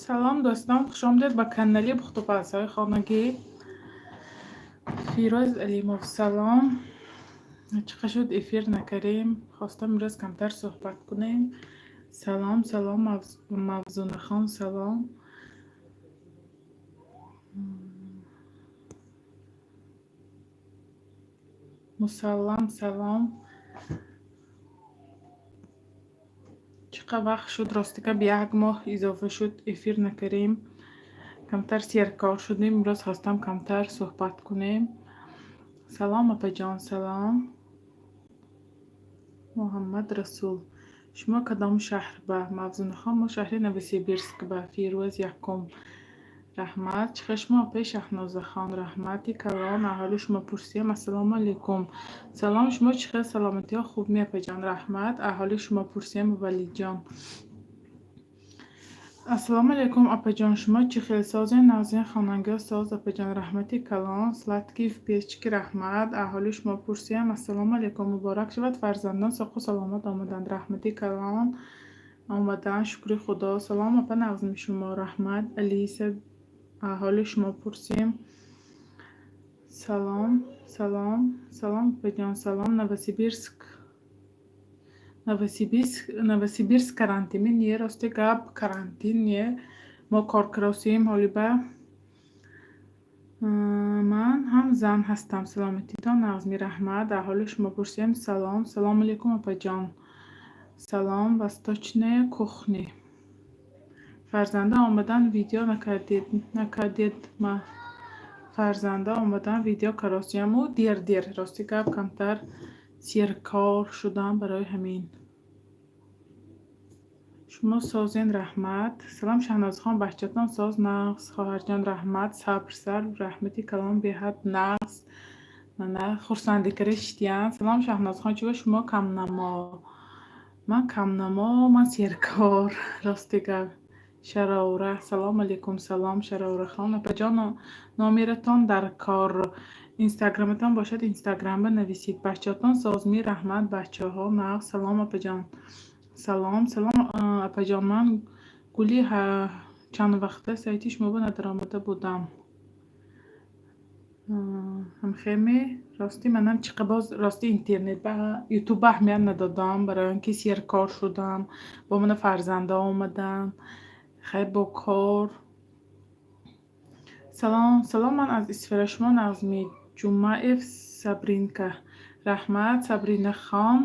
Салом, дӯстон, хушомадед ба канали Пухтупазҳои хонагӣ. Фирӯз Алимов, салом. Чӣ шуд, эфир накардем? Хостам имрӯз камтар суҳбат кунем. Салом, салом, Мавзунахон, салом. Мусаллам, салом. Чӣ қадр вақт шуд, рости гап, як моҳ изофа шуд, эфир накардем. Камтар серкор шудем, имрӯз хостам камтар суҳбат кунем. Салом, апаҷон, салом. Муҳаммад Расул. Шумо кадом шаҳр ба? Мавзунахон, мо шаҳри Новосибирск ба. Фирӯз якум. Раҳмат. Чӣ хел шумо, апаи Шаҳнозахон? Раҳмати калон. Аҳоли шумо пурсиям. Ассалому алайкум. Салом, шумо чӣ хел, саломатиҳо хуб ми, апаҷон? Раҳмат. Аҳоли шумо пурсиям, Валиҷон. Ассалому алайкум, апаҷон, шумо чӣ хел, созен, нағзин, хонангиҳо соз, апаҷон, раҳмати калон. Сладкий в печке, раҳмат. Аҳоли шумо пурсиям. Ассалому алайкум, муборак шавад, фарзандон соқу саломат омаданд. Раҳмати калон, омаданд, шукри Худо. Салом, апа, нағзми шумо? Раҳмат, Алиса, аҳоли шумо пурсем. Салом, салом, салом, апаҷон, салом. Новосибирск. Новосибирск, Новосибирск карантин не, рости гап, карантин не. Мо кор каросем ҳолиба. Ман ҳам зан ҳастам. Саломатитон нағзми, раҳмат. Аҳоли шумо пурсем. Салом, салому алайкум, апаҷон. Салом, восточная кухня. Фарзанда омадан, видео накардед, накардед ма. Фарзанда омадан, видео каросияму дер дер. Рости гап, камтар серкор шудам барои ҳамин. Шумо созен, раҳмат. Салом, Шаҳнозхон, бачатон соз, нағз, хоҳарҷон, раҳмат. Сабр сар, раҳмати калон, беҳад нағз. Мана хурсандӣ кара шидиян. Салом, Шаҳнозхон, чӣ шумо камнамо? Ман камнамо, ман серкор, рости гап. Шарора, салом алейкум, салом, Шарорахон. Апаҷон, номератон дар кор. Инстаграматон бошад, инстаграмба нависед. Бачаҳотон созмӣ, раҳмат, бачаҳо нағз. Салом, апаҷон. Салом, салом, апаҷон, ман гули чанд вақта сайти шуморо надаромада будам. Ҳамхеме, ростӣ манам чӣ қадр боз рости интернет ба ютуба аҳамият надодам, барои он ки серкор шудам, бо мана фарзандо омаданд, хай бо кор. Салом, салом, ман аз Исфара, шумо нағзмӣ? Ҷумъаев Сабринка. Раҳмат, Сабринахон.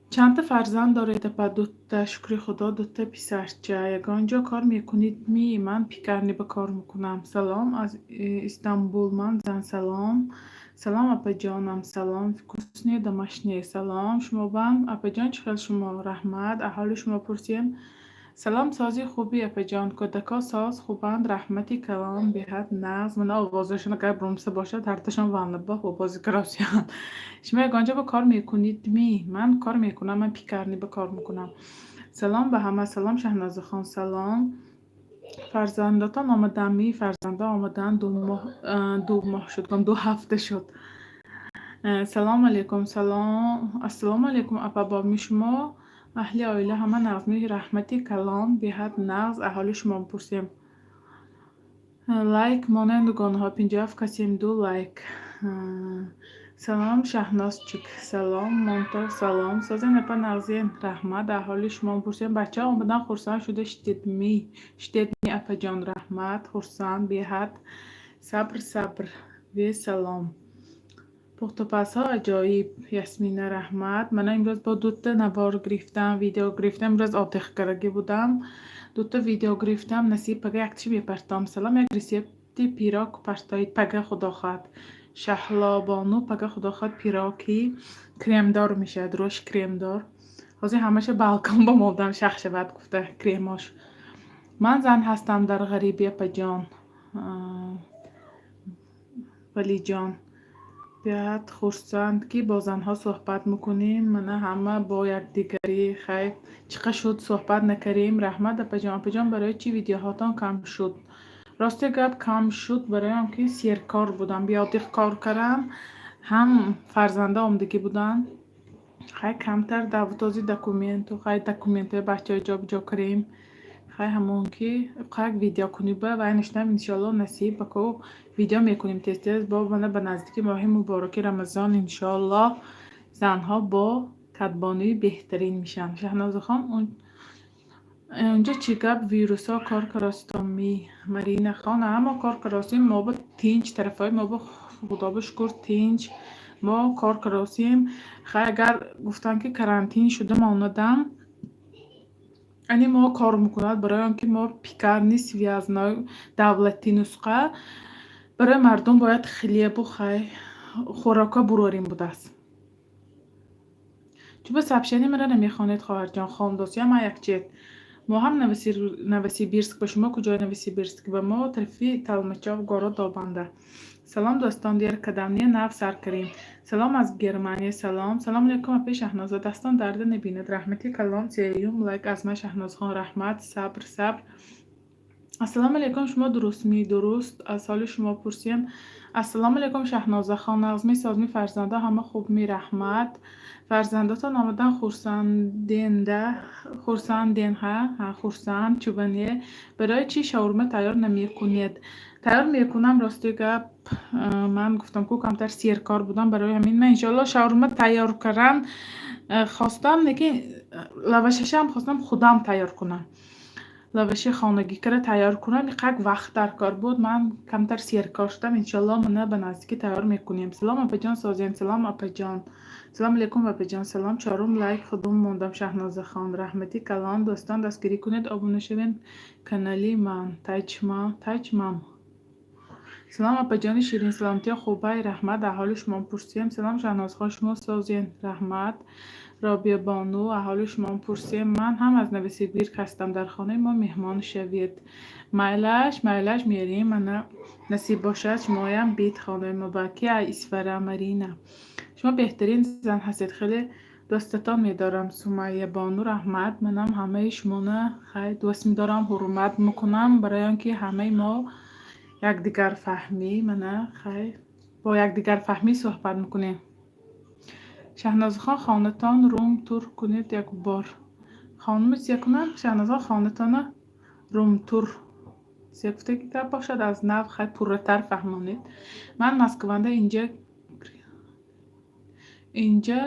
Чандта фарзанд доред, апа? Дута, шукри Худо, дута писарча. Ягон ҷо кор мекунед ми? Ман пекарня ба кор мекунам. Салом аз Истанбул, ман зан, салом. Салом, апаҷонам, салом. Вкусные домашние, салом. Шумо бам, апаҷон, чӣ хел шумо? Раҳмат. Аҳоли шумо пурсем. Салом, сози хуби, апаҷон. Кӯдако соз хубанд, раҳмати калон, беҳад нағз. Мана овозашон агар бурумса бошад, ҳардашон ваннаба овози каросиянд. Шумо ягон ҷо ба кор мекунед ми? Ман кор мекунам, ман пекарня ба кор мекунам. Салом ба ҳама, салом, Шаҳнозахон, салом. Фарзандотон омаданд ми? Фарзандо омаданд, 2 моҳ, 2 моҳ шуд, 2 ҳафта шуд. Салом алейкум, салом. Ассалому алейкум, апа, боми шумо? Аҳли оила ҳама нағзми, раҳмати калон, беҳад нағз, аҳоли шумо пурсем. Лайк монед, дугонаҳо, 57 касем, ду лайк. Салом, Шаҳнозчик, салом, Монто, салом. Созен, апа, нағзен, раҳмат, аҳоли шумо пурсем. Бачаҳо омадан, хурсанд шуда шидедми? Шидедми, апаҷон, раҳмат, хурсанд, беҳад. Сабр, сабр, ве салом. Пухтупазҳо аҷоиб, Ясмина, раҳмат. Мана имрӯз бо дута навор гирифтам, видео гирифтам. Имрӯз отдых карагӣ будам. Дута видео гирифтам, насиб пага якчи мепартом. Салом, як рецепти пирог партоед пага, худо хоҳад. Шаҳлобону, пага, худо хоҳад, пироги кремдор мешавад, рӯш кремдор. Ҳозир ҳамаша балкон ба мондам, шах шавад гуфта кремош. Ман зан ҳастам дар ғарибӣ, апаҷон. Валиҷон. Беҳад хурсанд, ки бо занҳо суҳбат мекунем. Мана ҳама бо якдигарӣ. Хай, чӣ қадр шуд, суҳбат накардем. Раҳмат, апаҷон. Апаҷон, барои чӣ видеоҳотон кам шуд? Рости гап, кам шуд барои он ки серкор будам. Биёдиқ кор кардам, ҳам фарзандо омадагӣ буданд. Хай, камтар давтози документу, хай, документҳои бачаҳо ҷобиҷо кардем. Хай, ҳамон ки як видео кунӣ ба вай нишнам, иншоалло, насиб ба ко видео мекунем тез тез. Бо мана ба наздики моҳи мубораки Рамазон, иншоалло, занҳо бо кадбонуи беҳтарин мешаванд. Шаҳнозахон, унҷо чӣ гап, вирусҳо кор каростонми? Марина хон, ҳамо кор каросем, мо ба тинч, тарафҳои мо ба, худо шукр, тинч, мо кор каросем. Хай, агар гуфтанд, ки карантин шуда монадам, ани мо кор мекунад, барои он ки мо пекарни связной давлатӣ нусха барои мардум бояд хлебу хай хӯрока бурорем будааст. Чӯба сообщение маро намехонед, хоҳарҷон? Хондосия ман якчет. Мо ҳам Новосибирск, ба шумо куҷои Новосибирск? Ба мо тарафи Толмачёв, город Добанда. Салом, дӯстон, дер кардам, не, нав сар кардем. Салом аз Германия, салом. Салом алейкум, апаи Шаҳноза, дастон дарда набинад, раҳмати калон. Сеюм лайк аз ман, Шаҳнозхон, раҳмат. Сабр, сабр. Ассалому алейкум, шумо дурустмӣ? Дуруст, аз ҳоли шумо пурсем. Ассалому алейкум, Шаҳнозахон, нағзмӣ, созмӣ, фарзандо ҳама хубмӣ? Раҳмат. Фарзандотон омадан хурсанденда, хурсанден, ҳа, ҳа, хурсанд, чӯбане. Барои чӣ шаурма тайёр намекунед? Тайёр мекунам, рости гап, ман гуфтам ку, камтар серкор будам, барои ҳамин ман иншоалло шаурма тайёр кардан хостам, лекин лавашашам хостам худам тайёр кунам. Лаваши хонагӣ кара тайёр кунам, иқак вақт дар кор буд, ман камтар серкор шудам. Иншоалло, мана ба наздикӣ тайёр мекунем. Салом, апаҷон, созем. Салом, апаҷон. Салом алейкум, апаҷон, салом. Чорум лайк худум мондам, Шаҳнозахон, раҳмати калон. Дӯстон, дастгирӣ кунед, обуна шавед канали ман. Таҷма, таҷмам. Салом, апаҷони ширин, саломатиё хубай? Раҳмат, аҳоли шумо пурсем. Салом, Шаҳнозхон, шумо созен? Раҳмат. Робиябону, аҳоли шумо пурсем. Ман ҳам аз Новосибирск ҳастам, дар хонаи мо меҳмон шавед. Майлаш, майлаш, мерем, мана насиб бошад, шумоям бит хонаи мо. Ба ки Исфара, Марина. Шумо беҳтарин зан ҳастед, хеле дӯстатон медорам. Сумайябону, раҳмат. Манам ҳамаи шуморо хай дӯст медорам, ҳурмат мекунам, барои он ки ҳамаи мо якдигарфаҳмӣ, мана хай бо якдигарфаҳмӣ суҳбат мекунем. Шаҳнозахон, хонатон room tour кунед як бор. Хонуми чия кунам? Шаҳнозахон, хонатона room tour чия гуфтаги гап бошад, аз нав хай пурратар фаҳмонед. Ман Москванда, инҷа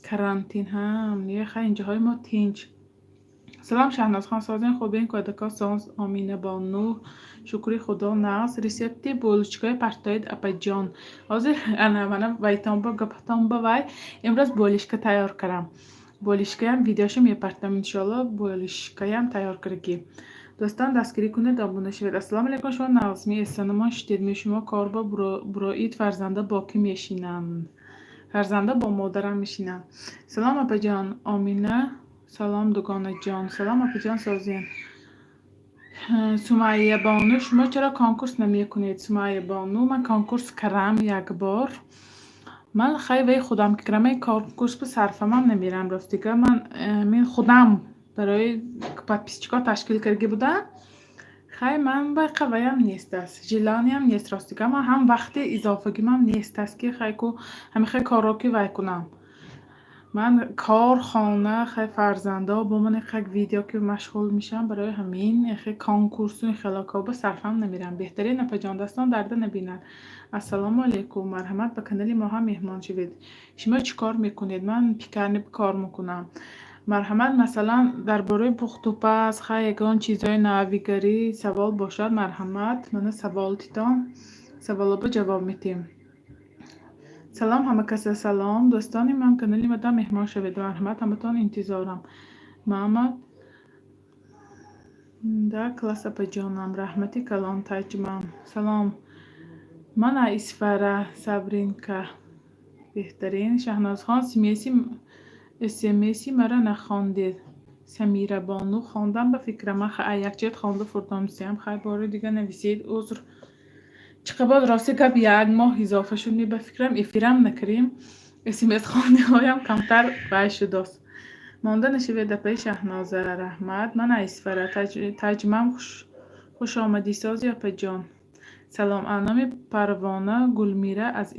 карантин ҳам не, хай инҷоҳои мо тинч. Салом, Шаҳнозхон, созен, хубен? Кӯдако соз? Оминабону, шукри Худо, нағз. Рецепти булочкаи партоед, апаҷон. Ҳозир ана мана вайтонба гапатонба вай имрӯз болишка тайёр кардам. Болишкаям видеошо мепартам, иншоалло, болишкаям тайёр кардагӣ. Дӯстон, дастгирӣ кунед, обуна шавед. Ассалому алайкум, шумо нағзми? Эҳсонамон шудедми? Шумо кор бо буроид, фарзанда бо кӣ мешинанд? Фарзанда бо модарам мешинанд. Салом, апаҷон. Омина, салом, дугонаҷон. Салом, апаҷон, созем. Сумайябону, шумо чаро конкурс намекунед? Сумайябону, ман конкурс кардам як бор. Ман хай ваи худам ки кардам, конкурс ба сарфамам намерам, ростига. Ман мин худам барои подписчикҳо ташкил карда будам. Хай, ман ба қаваям нест аст, желаниям нест, ростига. Ман ҳам вақти изофагимам нест аст, ки хай ку ҳамин хел корро ки вай кунам. Ман кор, хона, хай фарзандо, бо ман як видео ки машғул мешавам, барои ҳамин хе конкурсу ин хелокҳо ба сарфам намерам. Беҳтарин, апаҷон, дастон дарда набинад. Ассалому алайкум, марҳамат, ба канали мо ҳам меҳмон шавед. Шумо чӣ кор мекунед? Ман пекарни кор мекунам. Марҳамат, масалан, дар бораи пухтупаз, хай ягон чизҳои навигарӣ савол бошад, марҳамат, мана савол титон, саволҳо ҷавоб медиҳем. Салом ҳама каса, салом. Дӯстони ман, канали мада меҳмон шавед. Марҳамат, ҳаматон интизорам. Мама да класс, апаҷонам, раҳмати калон, таҷмам. Салом. Мана Исфара, Сабринка. Беҳтарин. Шаҳнозхон, смси маро нахондед. Самирабону, хондам, ба фикрам, ман якчият хонда фурдомсиям. Хай, бори дига нависед, узр. Чӣ боз, рости гап, як моҳ изофа шуд, ба фикрам, эфирам накардем. Смс хониҳоям камтар вай шудост. Монда нашавед, апаи Шаҳноза, раҳмат. Мана Исфара, таҷмам, хушомадӣ, сози, апаҷон. Салом, номи Парвона, Гулмира аз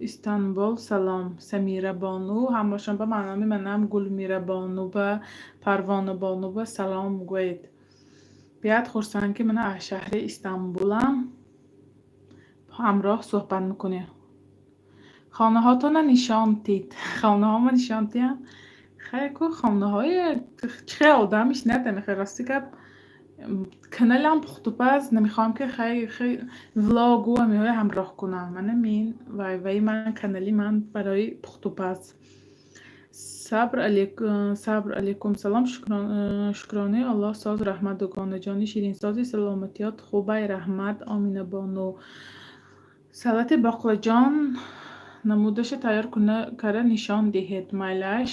Истанбул салом. Самирабону, ҳамошон ба маъноми манам Гулмирабону ба Парвонабону ба салом гӯед. Беҳад хурсанд, ки мана аз шаҳри Истанбулам ҳамроҳ суҳбат мекунем. Хонаҳотонро нишон дид. Хонаҳомо нишон диҳам? Хай, ку хонаҳои чӣ хел одам мешинад, намехоҳ, рости гап, каналам пухтупаз, намехоҳам, ки хай влогу ҳамиҳоя ҳамроҳ кунам. Мана мин вай ман, канали ман барои пухтупаз. Сабр алейкум салом, шукронаи Аллоҳ, соз, раҳмат, дугонаҷони ширинсози, саломатиёт хубай, раҳмат, Оминабону. Салати боқлаҷон намудаша тайёр кара нишон диҳед, майлаш.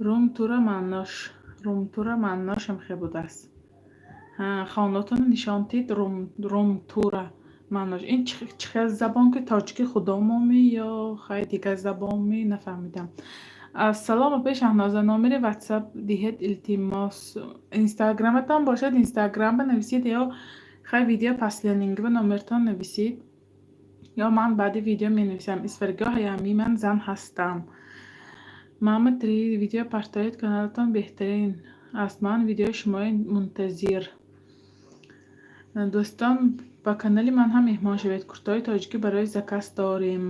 Рум-тура маънош, рум-тура маънош ҳамхел будааст. Хонаотонро нишон дид, рум-тура маънош. Ин чӣ хел забон, ки тоҷики худомоми ё хай дигар забонми, нафаҳмидам. Ассалом, апаи Шаҳноза, номери ватсап диҳед, илтимос. Инстаграматон бошад, инстаграм нависед ё хай видео последнего номертон нависед. Ё ман баъди видео менависам. Исфаргоҳ ҳаями, ман зан ҳастам. Мама три видео партоед, каналатон беҳтарин аст. Ман видеои шумои мунтазир. Дӯстон, ба канали ман ҳам меҳмон шавед. Куртаҳои тоҷикӣ барои заказ дорем.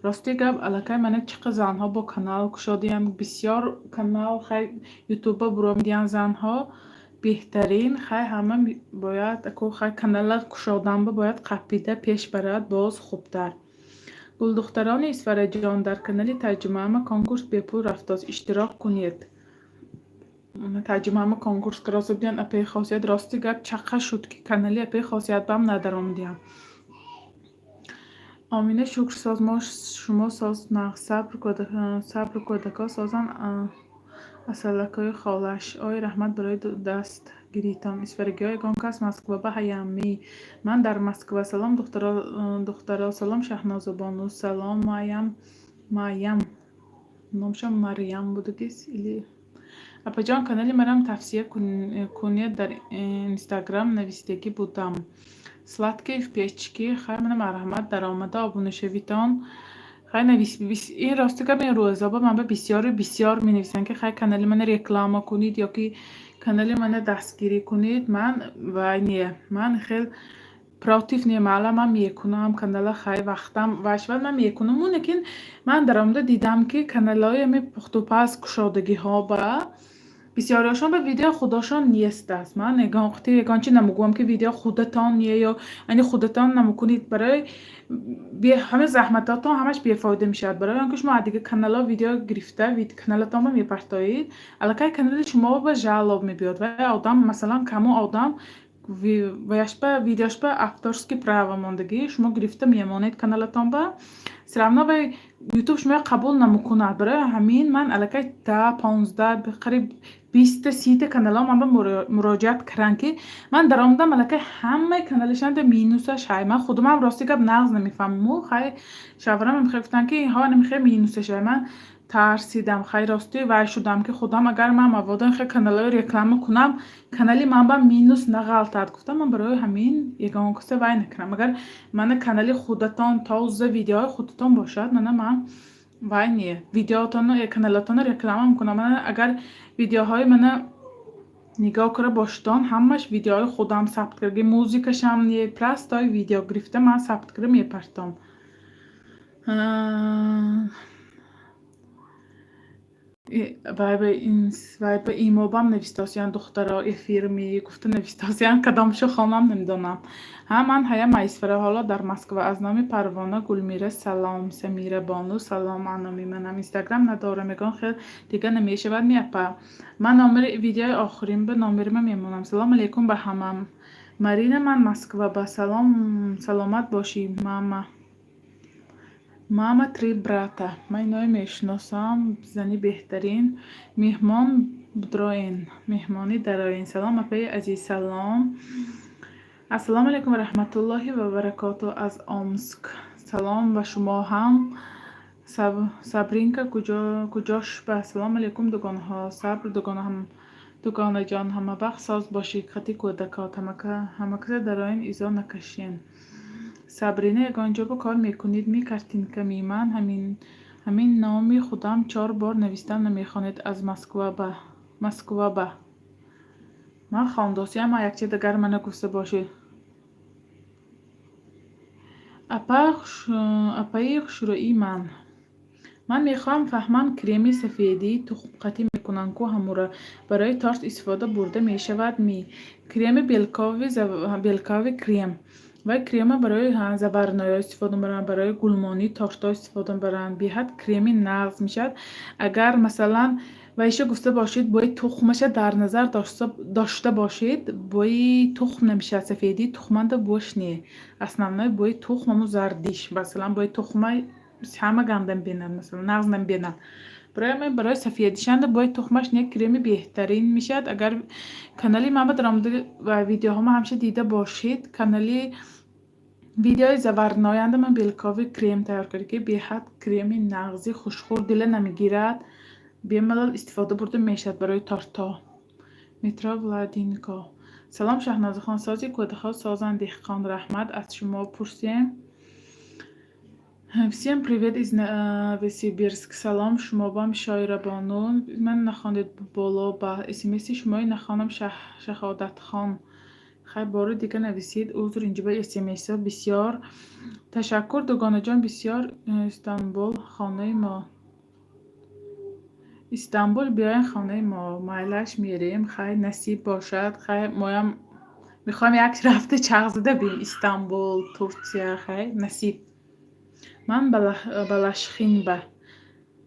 Рости гап, аллакай мана чӣ қадр занҳо бо канал кушодиянд, бисёр канал, хай, ютуба буромидиянд занҳо, беҳтарин. Хай, ҳама бояд аку, хай, канала кушоданба бояд қапида пеш барад, боз хубтар. Гулдухтарони Исфараҷон, дар канали тарҷумаама конкурс бепул рафтост, иштирок кунед. Тарҷумаама конкурс кароса будиянд, апаи Хосият. Рости гап, чақа шуд, ки канали апаи Хосиятбам надаромдиям. Омина, шукр, соз, мо шумо соз, нағз, сабр, кӯдако созанд, асалакҳои холаш. Ой, раҳмат барои дастгиритон. Исфарагиҳо, ягон кас Москва ба ҳаямӣ? Ман дар Москва. Салом, духтаро, салом, Шаҳнозабону, салом, Майям, Майям. Номшон Марьям будагис или. Апаҷон, канали марам тавсия кунед, дар инстаграм навистагӣ будам. Сладкие в печке, хай, мана, марҳамат, даромада обуна шавитон. Хай, навис, ин рости гап, ин рӯзоба ман ба бисёру бисёр менависанд, ки хай, канали мана реклама кунед ё ки канали мана дастгирӣ кунед. Ман вай не, ман хел против не, маъла ман мекунам канала, хай, вақтам вай шавад, ман мекунаму, лекин ман даромада дидам, ки каналҳои ами пухтупаз кушодагиҳо ба бисёриҳошон ба видео худошон нест аст. Ман ягон ягон чи намегӯям, ки видео худатон не ё ани худатон намекунед, барои ҳама заҳматотон ҳамаш бефоида мешавад, барои он ки шумо аз дигар каналҳо видео гирифта каналатонро мепартоед, аллакай канали шумо ба жалоба мебиёд ва одам, масалан, каму одам ваяшба видеошба авторский право мондагӣ, шумо гирифта мемонед каналатон ба, всё равно вай ютуб шуморо қабул намекунад. Барои ҳамин ман аллакай 10, 15, қариб 20-та, 30-та каналҳо ман ба муроҷиат кардам, ки ман даромадам, аллакай ҳамаи каналашанда минусаш ҳай. Ман худумам, рости гап, нағз намефаҳмаму, хай, шавҳарам мехоҳ гуфтанд, ки инҳо намехоҳ, минусаш ҳай. Ман тарсидам, хай, рости, вай шудам, ки худам агар ман маводо хел каналҳои реклама кунам, канали ман ба минус нағалтад, гуфтам. Ман барои ҳамин ягон касе вай накунам. Агар мана канали худатон тоза, видеоҳои худатон бошад, мана ман вай не, видеотонро, каналатонро реклама мекунам. Мана, агар видеоҳои мана нигоҳ кара бошедон, ҳамаш видеоҳои худам сабт карда, музикашам не, простой видео гирифта, ман сабт карда мепартом. Вай ба имобам навистосиян, духтаро эфирми гуфта навистосиян, кадомшо хонам, намедонам. Ҳа, ман ҳая Майсфара, ҳоло дар Москва. Аз номи Парвона Гулмира салом, Самира бону салом, аз номи манам. Инстаграм надорам, ягон хел дига намешавад ми, апа? Ман номери видеои охирин ба номерима мемонам. Салом алейкум ба ҳама. Марина, ман Москва ба, салом, саломат бошӣ, мама. Мама три брата. Ман иное мешиносам, зани беҳтарин. Меҳмон будроен, меҳмонӣ дароен. Салом, апаи азиз, салом. Ассалому алайкум ва раҳматуллоҳи ва баракоту, аз Омск. Салом ба шумо ҳам. Сабринка куҷош ба? Ассалому алайкум, дугонаҳо. Сабр, дугонаҷон, ҳамавақт соз бошӣ, қати кӯдакот. Ҳамакаса дароен, изо накашен. Сабрина, ягон ҷо ба кор мекунед ми, картинками? Ман ҳамин номи худам чор бор навистам, намехонед. Аз Москва ба. Ман хондосиам, якчи дигар мана гуфта бошед. Апаи хушрӯии ман. Ман мехоҳам фаҳмам, креми сафедии тухмқатӣ мекунанд ку, ҳамура барои торт истифода бурда мешавад ми? Креми белковый крем. Вай крема барои заварной ё истифода мебаранд, барои гулмонии тортҳо истифода мебаранд. Беҳад креми нағз мешавад. Агар, масалан, вайша гуфта бошед, бӯи тухмаша дар назар дошта бошед, бӯи тухм намешавад. Сафедии тухманда бӯш не. Основной бӯи тухм ҳамун зардиш. Масалан, бӯи тухма ҳама ганда мебинанд, масалан, нағз намебинанд. Барои ҳамин, барои сафедишанда бӯи тухмаш не, креми беҳтарин мешавад. Агар канали ман ба даромада ва видеоҳома ҳамеша дида бошед, канали видеои заварной анда ман белковый крем тайёр кардам, ки беҳад креми нағзи хушхӯр, дила намегирад, бемалол истифода бурда мешавад барои тортҳо. Метро Владинко. Салом, Шаҳнозахон, сози кӯдаҳо созанд, деҳқон, раҳмат, аз шумо пурсем. Всем привет из Новосибирск. Салом шумобам, Шоирабону. Ман нахондед боло ба смси шумои нахонам, Шаҳодатхон. Хай, бори дига нависед. Узр, инҷо ба смсҳо бисёр. Ташаккур, дугонаҷон, бисёр. Истанбул хонаи мо. Истанбул биёен хонаи мо. Майлаш, мерем. Хай, насиб бошад. Хай, моям мехоҳем як рафта чарх зада бием Истанбул, Турсия, хай, насиб. Ман Балашхинба.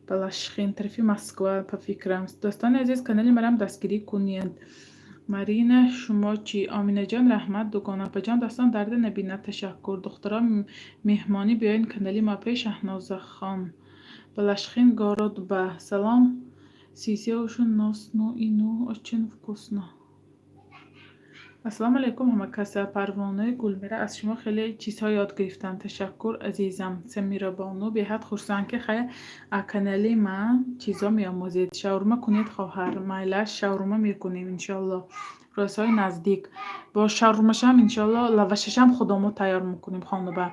Балашхин тарафи Москва, па фикрам. Дӯстони азиз, канали марам дастгирӣ кунед. Марина, шумо чӣ? Оминаҷон, раҳмат, дугона апаҷон, дастон дарда набинад, ташаккур. Духтаро, меҳмонӣ биёед канали мо, апаи Шаҳнозахон. Балашхин город ба. Салом. Сисе ушу нос, ну и ну, очень вкусно. Ассалому алайкум ҳама каса. Парвонаи Гулмира, аз шумо хеле чизҳо ёд гирифтам. Ташаккур, азизам. Самирабону, беҳад хурсанд, ки хай канали ман чизҳо меомӯзед. Шаурма кунед, хоҳар. Майлаш, шаурма мекунем, иншоалло. Рӯзҳои наздик. Бо шаурмашам, иншоалло, лавашашам худомо тайёр мекунем хонаба.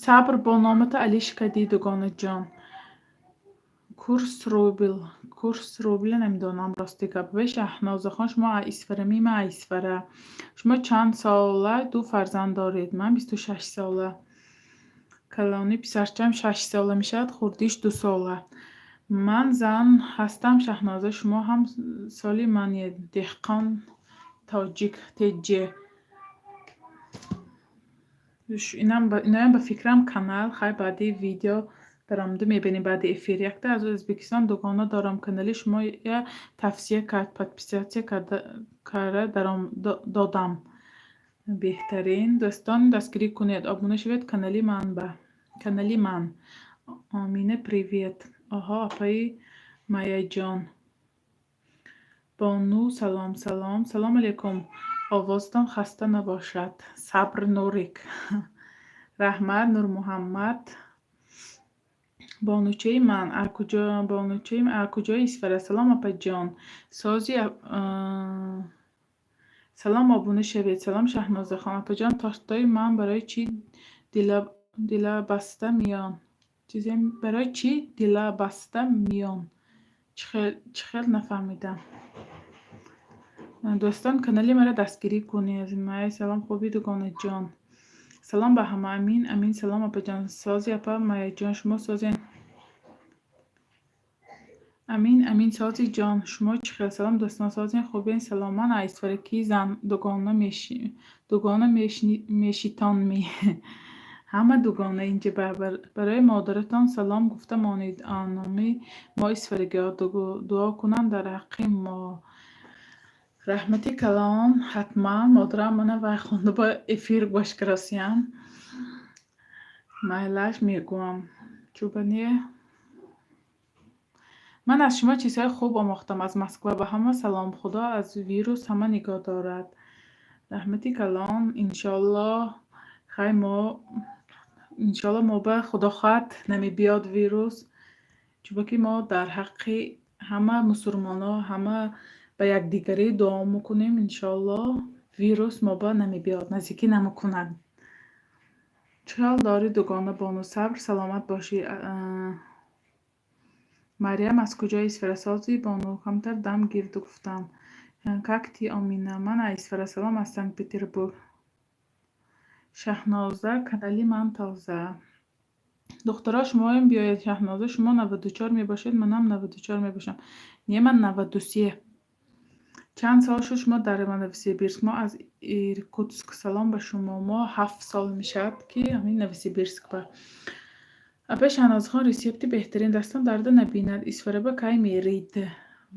Сабр бо номата алиш кардӣ, дугонаҷон. Курс рубл. Курс рубля намедонам, рости гап. Ве, Шаҳнозахон, шумо Исфарами, ман Исфара. Шумо чанд сола, ду фарзанд доред? Ман 26 сола. Калони писарчам 6 сола мешавад, хурдиш 2 сола. Ман зан ҳастам, Шаҳноза, шумо ҳам соли манед. Деҳқон тоҷик теҷе. Иноям ба фикрам канал, хай, баъди видео даромада мебинем, баъди эфир. Якта аз Ӯзбекистон дугона дорам, канали шумоя тавсия кард, подписаться карда додам. Беҳтарин. Дӯстон, дастгирӣ кунед, обуна шавед канали ман ба канали ман. Омина, привет. Оҳо, апаи Майяҷон. Бону, салом, салом. Салом алейкум. Овозатон хаста набошад. Сабр Нурик. Раҳмат, Нурмуҳаммад. Бонучаи ман бонучаи куҷои Исфара? Салом, апаҷон. Сози салом, обуна шавед. Салом, Шаҳнозахон. Апаҷон, тортҳои ман барои чӣ дилабаста миён? Чизе барои чӣ дилабаста миён? Чӣ хел, нафаҳмидам. Дӯстон, канали маро дастгирӣ кунед. Май, салом, хуби, дугонаҷон. Салом ба ҳама. Амин, амин. Салом, апаҷон. Сози, апа Майяҷон, шумо созен? Амин, амин, сози ҷон. Шумо чӣ хел? Салом, дӯстон, созен, хубен, салом. Ман Исфара, ки зан дугона мешитонмӣ? Ҳама дугона инҷа. Барои модаратон салом гуфта монед. Номи мо исфарагиҳо дуо кунанд дар ҳаққи мо. Раҳмати калон, ҳатман модарам мана вай хонда ба эфир гӯш каросиям. Майлаш, мегӯям. Чӯбане. Ман аз шумо чизҳои хуб омӯхтам аз Москва. Ба ҳама салом. Худо аз вирус ҳама нигоҳ дорад. Раҳмати калон. Иншоалло, хай, мо иншоалло, мо ба худо хоҳад намебиёд вирус. Чунки мо дар ҳаққи ҳама мусулмонҳо, ҳама ба якдигарӣ дуо мекунем, иншоалло, вирус мо ба намебиёд, наздикӣ намекунад. Чӣ ҳол дорӣ, дугона бону? Сабр, саломат бошӣ. Марьям, аз куҷои Исфара? Сози, бону, камтар дам гирду гуфтам. Как ты, Омина? Ман аз Исфара. Салом аз Санкт-Петербург. Шаҳноза, канали ман тоза. Духтаро, шумоем биёед. Шаҳноза, шумо 94 мебошед, манам 94 мебошам. Не, ман 93. Чанд сол шуд, шумо дар Новосибирск? Мо аз Иркутск. Салом ба шумо. Мо 7 сол мешавад, ки ҳамин Новосибирск ба. Апаи Шаҳнозахон, рецепти беҳтарин, дастон дарда набинад. Исфараба кай мерид?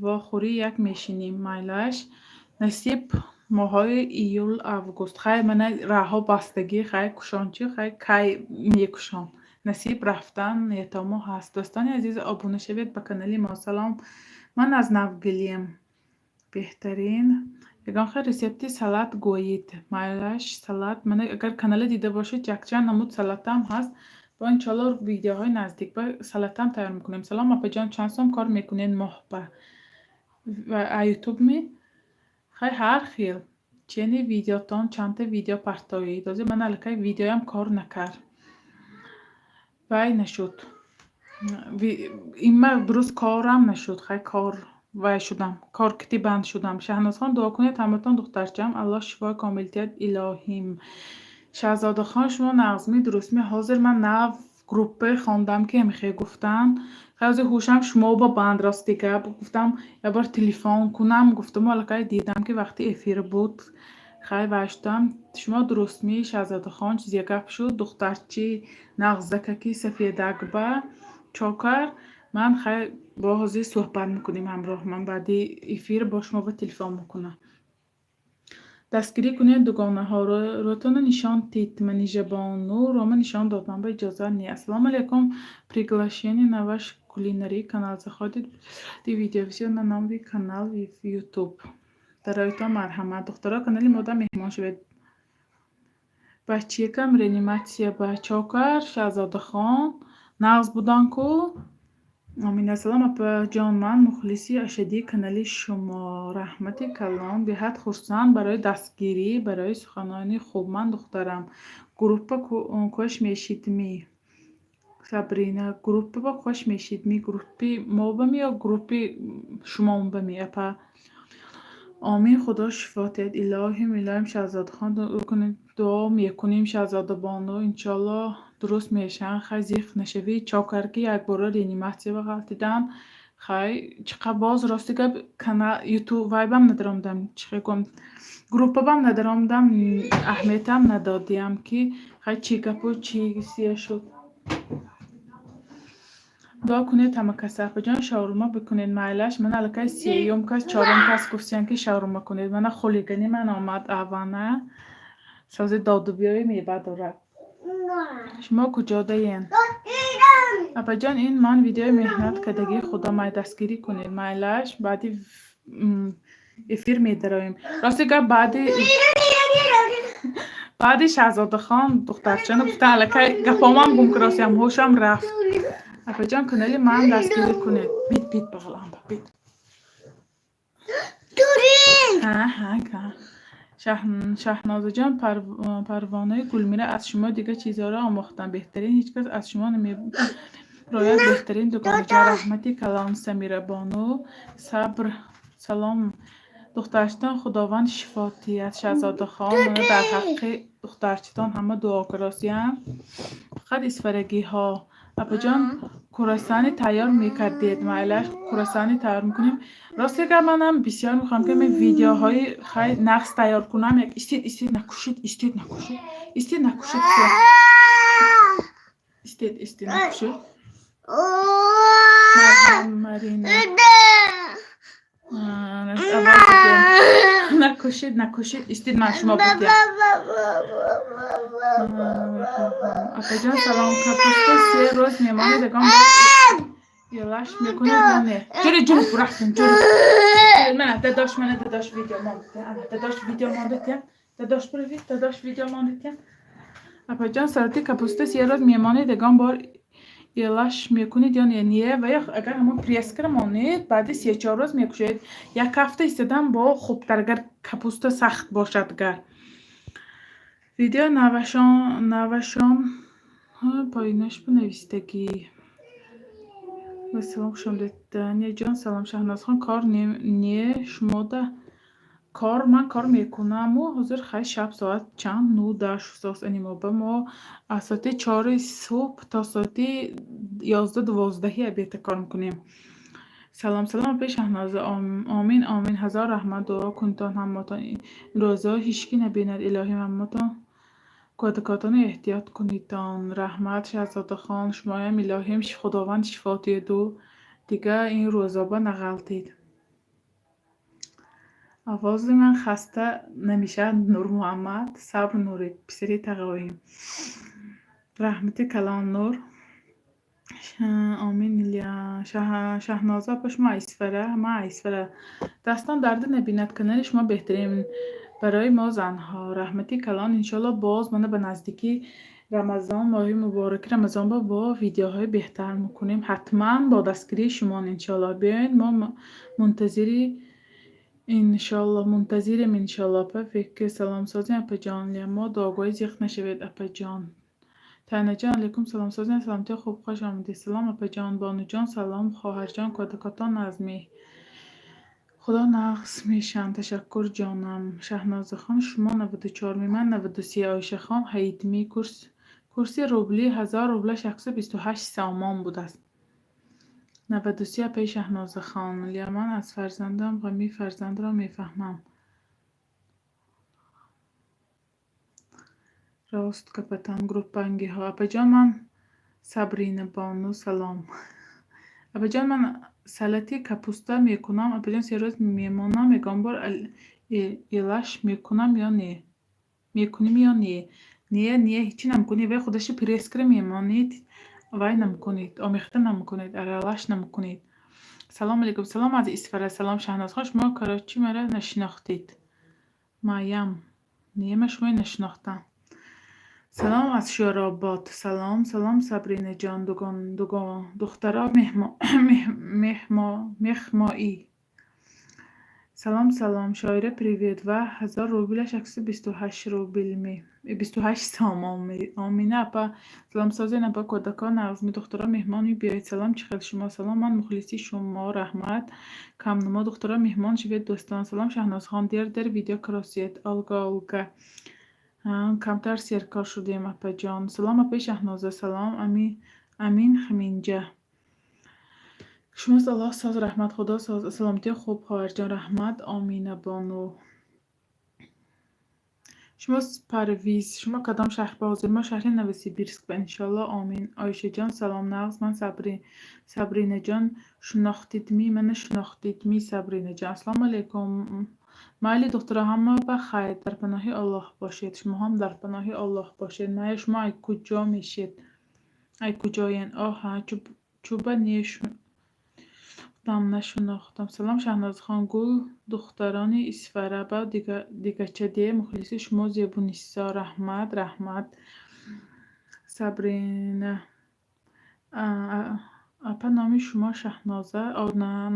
Вохӯрӣ як мешинем. Майлаш, насиб, моҳҳои июл, август. Хай, мана раҳҳо бастагӣ, хай кушон чӣ, хай кай мекушон. Насиб, рафтан ниятомо ҳаст. Дӯстони азиз, обуна шавед ба канали мо. Салом, ман аз Навгилем. Беҳтарин. Ягон хел рецепти салат гӯед. Майлаш, салат. Мана, агар канале дида бошед, якчанд намуд салатам ҳаст. Бо иншоалло видеоҳои наздик ба салатам тайёр мекунем. Салом, апаҷон, чанд сом кор мекунед моҳ ба? А Ютуб ми? Хай, ҳар хел. Чени видеотон, чандта видео партоед. Ҳозир ман аллакай видеоям кор накард. Вай нашуд. Имма дуруст корам нашуд. Хай, кор вай шудам. Кор кити банд шудам. Шаҳнозхон, дуо кунед ҳаматон, духтарчаам. Аллоҳ шифои комил диҳад, илоҳим. Шаҳзодахон, шумо нағзмӣ, дурустмӣ? Ҳозир ман нав группае хондам, ки ҳамихе гуфтанд. Хай, ҳозир ҳушам шумо ба банд, рости гап. Гуфтам, якбор телефон кунам, гуфтаму аллакай дидам, ки вақти эфир буд. Хай, вай шудам. Шумо дурустмӣ, Шаҳзодахон? Чизе гап шуд? Духтарчи нағзакаки сафедакба чокар. Ман хай бо ҳозир суҳбат мекунем ҳамроҳ. Ман баъди эфир бо шумо ба телефон мекунам. Дастгирӣ кунед дугонаҳоро, рӯтонро нишон тид. Манижабону рома нишон додам, ба иҷозат не. Ассалому алайкум. Приглашение на ваш кулинарий канал. Заходит видео всё на новый канал в YouTube. Дароитон марҳамат. Духтаро, канали мода меҳмон шавед. Бачиякам реаниматсия ба чокар, Шаҳзодахон нағз будан ку. Омина, салом, апаҷон, ман мухлиси ашаддии канали шумо. Раҳмати калон, беҳад хурсанд барои дастгирӣ, барои суханони хуб. Ман духтарам. Группа кӯш мешидмӣ? Сабрина, группа ба кош мешидмӣ? Группи мо бами ё группи шумом бами, апа? Омин, Худо шифо диҳад. Илоҳим, илоҳим, Шаҳзодахон, дуо мекунем, Шаҳзодабону, иншоаллоҳ дуруст мешаванд. Хай, зиқ нашавӣ. Чокар ки якбора реаниматсия ба ғалтидан. Хай, чӣ қадр боз, рости гап, канал Ютуб вайбам надаромдам, чӣ хел гӯям, группабам надаромдам, аҳамиятам надодиям, ки хай чӣ гапу чӣ сия шуд. Дуо кунед ҳама каса. Апаҷон, шаурма бикунед, майлаш. Ман аллакай сеюм кас, чорум кас гуфтиян, ки шаурма кунед. Мана хулигани ман омад авана. Сози доду биёи мебардорад. Шумо куҷодаен? Апаҷон, ин ман видеои меҳнат кардагии худам, ай дастгирӣ кунед. Майлаш, баъди эфир медароем. Рости гап, баъди Шаҳзодахон духтарчану гуфтан, аллакай гапомам гум ки, ростиам ҳушам рафт. Апаҷон, канали ман дастгирӣ кунед. Бит, бит, бағалам бит. Ҳа, ҳа, ка. Шаҳнозаҷон, Парвонаи Гулмира, аз шумо дигар чизҳоро омӯхтам. Беҳтарин, ҳеҷ кас аз шумо намебарояд. Беҳтарин дугонаҷон, раҳмати калон, Самирабону. Сабр, салом. Духтарчитон Худованд шифо диҳад. Шаҳзодахон, дар ҳаққи духтарчитон ҳама дуо каросиянд. Фақат исфарагиҳо. Апаҷон, курасани тайёр мекардед? Майлаш, курасани тайёр мекунем. Рости гап, манам бисёр мехоҳам, ки видеоҳои хай нағз тайёр кунам. Як истед, истед, накушед, истед, накушед, истед, накушед, истед, истед, накушед. Марина, накушед, накушед, истед, ман шумо будям. Апаҷон, салом. Капуста 3 рӯз мемонед, ягон илаш мекунед ё не? Ҷури, ҷури, рафтем, ҷури. Мана дадош, мана дадош видео мондед, ана дадош видео мондед, дадош привет, дадош видео мондед. Апаҷон, салати капуста 3 рӯз мемонед, ягон бор илаш мекунед ё не? Не, ва агар ҳамон пресс кара монед, баъди 3-4 рӯз мекушоед. Як ҳафта истодан бо хубтар, агар капуста сахт бошад. Гар видео навашон поинаш бинавистагӣ. Салом, хушомдед, Данияҷон. Салом, Шаҳнозхон, кор не шумода. Кор, ман кор мекунаму ҳозир хай шаб соат чанд, 9, 10 шудааст. Анимоба мо аз соати 4-и субҳ то соати 11, 12-ҳи обеда кор мекунем. Салом, салом, апаи Шаҳноза. Омин, омин, ҳазор раҳмат. Дуо кунтон ҳаматон. Ин рӯзҳо ҳеҷ набинад, илоҳӣ. Ҳаматон кӯдакотонро эҳтиёт кунедтон. Раҳмат, Шаҳзодахон, шумоям илоҳим Худованд шифо диҳаду дига ин рӯзоба нағалтед. Овози ман хаста намешавад, Нурмуҳаммад. Сабр, Нури, писари тағоим. Раҳмати калон, Нур. Омин. Шаҳноза апа, шумо Айсфара? Ман Айсфара. Дастон дарде набинад, канали шумо беҳтарин барои мо занҳо. Раҳмати калон. Иншоалло, боз мана ба наздикии Рамазон, моҳи мубораки Рамазонба бо видеоҳои беҳтар мекунем. Ҳатман бо дастгирии шумон, иншоалло. Биёед, мо мунтазири, иншоалло, мунтазирем, иншоалло. Апа Фикр, салом, созем, апаҷон. Мо дуогӯи зиқ нашавед, апаҷон. Тайнаҷон, алайкум салом, созем, саломатӣ, хуб, хуш омадед. Салом, апаҷон, бонуҷон, салом, хоҳарҷон, кӯдакотон назмӣ. Худо нағз мешаванд, ташаккур, ҷонам. Шаҳнозахон, шумо 94-ми, ман 93. Оишахон Ҳаитмӣ, курси рубли 1000 рублаш 128 сомон будааст. 93, апаи Шаҳнозахон. Ман аз фарзандам ғами фарзандро мефаҳмам. Рост гапатон, группангиҳо. Апаҷон, ман Сабринабону, салом. Апаҷон, ман салати капуста мекунам. Апаҷон, 3 рӯз мемонам, ягон бор илаш мекунам ё не? Мекунем ё не? Не, не, ҳечи намкунед. Вай худаша пресс кара мемонед, вай намкунед, омехта намкунед, аралаш намкунед. Салом алейкум, салом аз Исфара, салом, Шаҳнозхон, шумо короче маро нашинохтед. Маям. Не, ман шуморо нашинохтам. Салом аз Шӯробод. Салом, салом, Сабринаҷон, духтаро мехмоӣ. Салом, салом, Шоира, привет. Ва 1000 рублаш 128 рубл, 28 сомон. Омина апа, салом, созен, апа, кӯдакон нағзми, духтаро меҳмон биёед. Салом, чӣ хел шумо? Салом, ман мухлиси шумо, раҳмат. Камнамо, духтаро меҳмон шавед, дӯстон. Салом, Шаҳнозхон, дер дер видео кросед. Олга, Олга. Камтар серкор шудем, апаҷон. Салом, апаи Шаҳноза, салом, Амин Хаминҷа. Шумост, Аллоҳ соз, раҳмат, Худо соз, саломатӣ, хуб, хоҳарҷон, раҳмат, Оминабону. Шумо Парвиз, шумо кадом шаҳр ба ҳозир? Мо шаҳри Новосибирск ба, иншоалло, омин. Оишаҷон, салом, нағз, ман Сабринаҷон, шинохтидмӣ? Мана шинохтидмӣ, Сабринаҷон? Ассалому алайкум. Майли, духтаро, ҳама ба хайр, дар паноҳи Аллоҳ бошед. Шумо ҳам дар паноҳи Аллоҳ бошед. Майя, шумо ай куҷо мешед? Ай куҷоен? Оҳа, чӯба не нашинохтам. Салом, Шаҳнозхон, гул духтарони Исфара ба дигачаде, мухлиси шумо Зебунисо. Раҳмат, раҳмат. Сабрина. Апа, номи шумо Шаҳноза?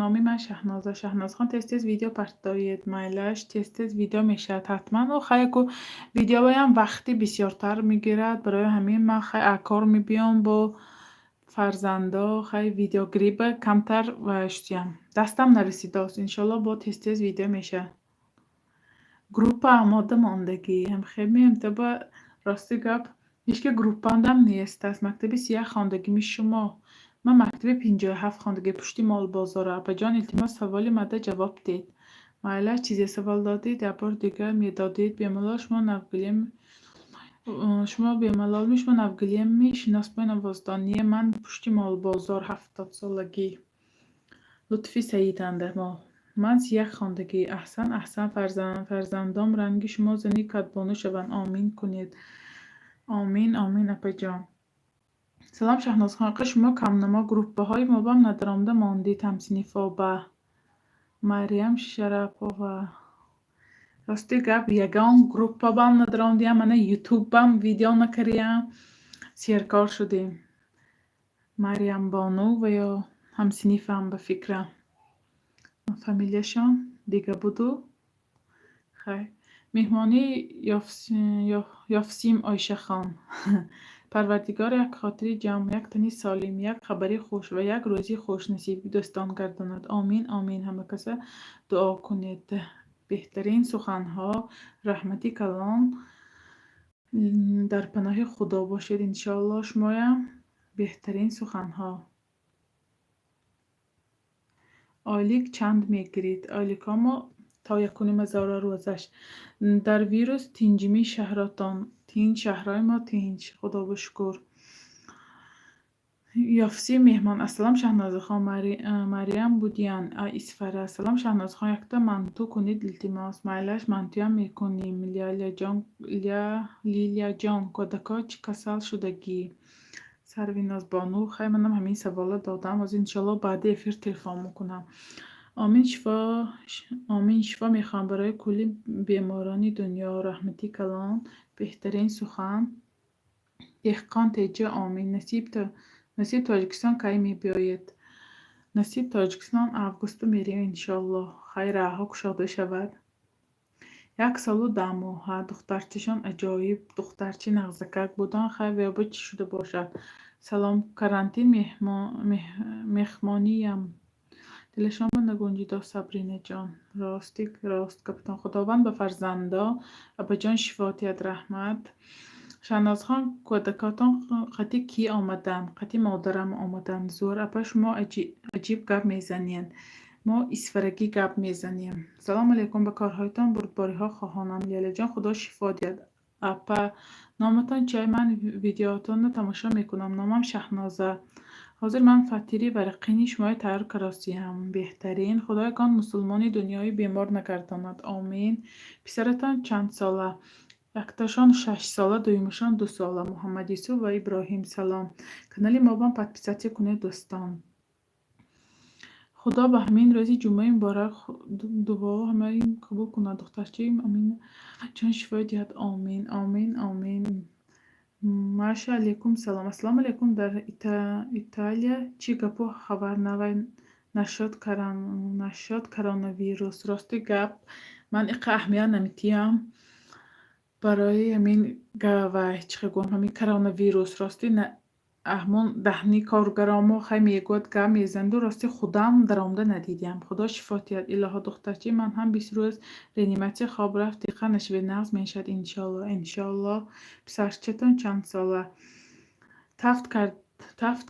Номи ман Шаҳноза. Шаҳнозхон, тез тез видео партоед, майлаш, тез тез видео мешавад ҳатман. Хай, ку видеоям вақти бисёртар мегирад, барои ҳамин ман хай кор мебиём бо фарзандо, хай видеогириба камтар шудиям. Дастам нарасидааст. Иншоалло, бо тез тез видео мешавад. Группа омода мондагӣ. Ҳамхел меем таба, рости гап, ҳеҷ группандам нест аст. Мактаби 31 хондагими шумо? Ман мактаби 57 хондагӣ, пушти молбозора. Апаҷон, илтимос, саволи мада ҷавоб диҳед. Майлаш, чизе савол додед, як бор дига медодед. Бемалол, шумо навгилем, шумо бемалолми, шумо навгилемми, шиносбои навоздон? Не, ман пушти молбозор, 70-солагӣ. Лутфи Саиданда мо. Ман 31 хондагӣ. Аҳсан, аҳсан, фарзандом ранги шумо зани кадбону шаванд. Омин кунед. Омин, омин, апаҷон. Салом, Шаҳнозхон, ақа, шумо камнамо, группаҳои мобам надаромада мондед, ҳамсинифоба. Марьям Шарапова. Рости гап, ягон группабам надаромадиям, мана ютуббам видео накардиям. Серкор шудем. Марьямбону ва ё ҳамсинифам, ба фикрам. Фамилияшон дига буду. Хай. Меҳмонӣ ёфсим, Оишахон. Парвардигор як хотири ҷамъ, як тани солим, як хабари хуш ва як рӯзи хуш насиби дӯстон гардонад. Омин, омин, ҳама каса дуо кунед. Беҳтарин суханҳо, раҳмати калон. Дар паноҳи Худо бошед, иншоалло, шумоям. Беҳтарин суханҳо. Ойлик чанд мегиред? Ойликҳомо то 1500 рӯзаш. Дар вирус тинҷимӣ шаҳротон? Тинҷ, шаҳрҳои мо тинҷ, Худо шукр. Ёфси меҳмон. Ассалом, Шаҳнозахон. Мариям Будиян, Исфара. Салом, Шаҳнозахон, якта манту кунед, илтимос. Майлаш, мантуям мекунем. Лилияҷон, кӯдакҳо чӣ касал шудагӣ? Сарвинозбону, хай, манам ҳамин саволро додам. Ҳозир, иншоалло, баъди эфир телефон мекунам. Омин, шифо, омин, шифо мехоҳам барои кулли беморони дунё. Раҳмати калон, беҳтарин сухан. Деҳқон Теҷа, омин. Насиб, Тоҷикистон кай мебиёед? Насиб, Тоҷикистон августу мерем, иншоалло. Хай, роҳҳо кушода шавад. 1 солу 10 моҳа. Духтарчашон аҷоиб, духтарчи нағзакак будан. Хай, веба чӣ шуда бошад? Салом, карантин мехмониям. Дилашон ба нагунҷидо, Сабринаҷон. Рости рост гапатон. Худованд ба фарзандо, абаҷон, шифо диҳад, раҳмат. Шаҳнозхон, кӯдакотон қати кӣ омаданд? Қати модарам омаданд. Зӯр, апа, шумо аҷиб гап мезанед. Мо исфарагӣ гап мезанем. Салому алайкум, ба корҳоятон бурдбориҳо хоҳонам. Лелаҷон, Худо шифо диҳад. Апа, номатон чия? Ман видеоатонро тамошо мекунам. Номам Шаҳноза. Ҳозир ман фатири варақини шуморо тайёр каросиям. Беҳтарин. Худо ягон мусулмони дунёи бемор нагардонад. Омин. Писаратон чандсола? Якташон 6 сола, дуюмашон 2 сола. Муҳаммадюсуф ва Иброҳим. Салом. Канали мобам подписаться кунед, дӯстон. Худо ба ҳамин рӯзи ҷумъаи муборак дуо ҳамаи қабул кунад. Духтарчаи Амина ҷон шифо диҳад. Омин, омин, омин. Маша, алайкум салом. Ассалому алайкум. Дар Италия чӣ гапу хабар навай нашод коронавирус? Рости гап, ман иқа аҳамият наметиҳам барои ҳамин вай, чӣ гӯям, ҳамин коронавирус. Рости, ҳамон даҳни коргаромо хай мегӯяд, гап мезанаду, рости, худам даромада надидиам. Худо шифо диҳад, илоҳо. Духтарчаи ман ҳам 20 рӯз реаниматсия хоб рафт. Диққат нашавед, нағз мешавад, иншоалло, иншоалло. Писарчатон чанд сола? Тафт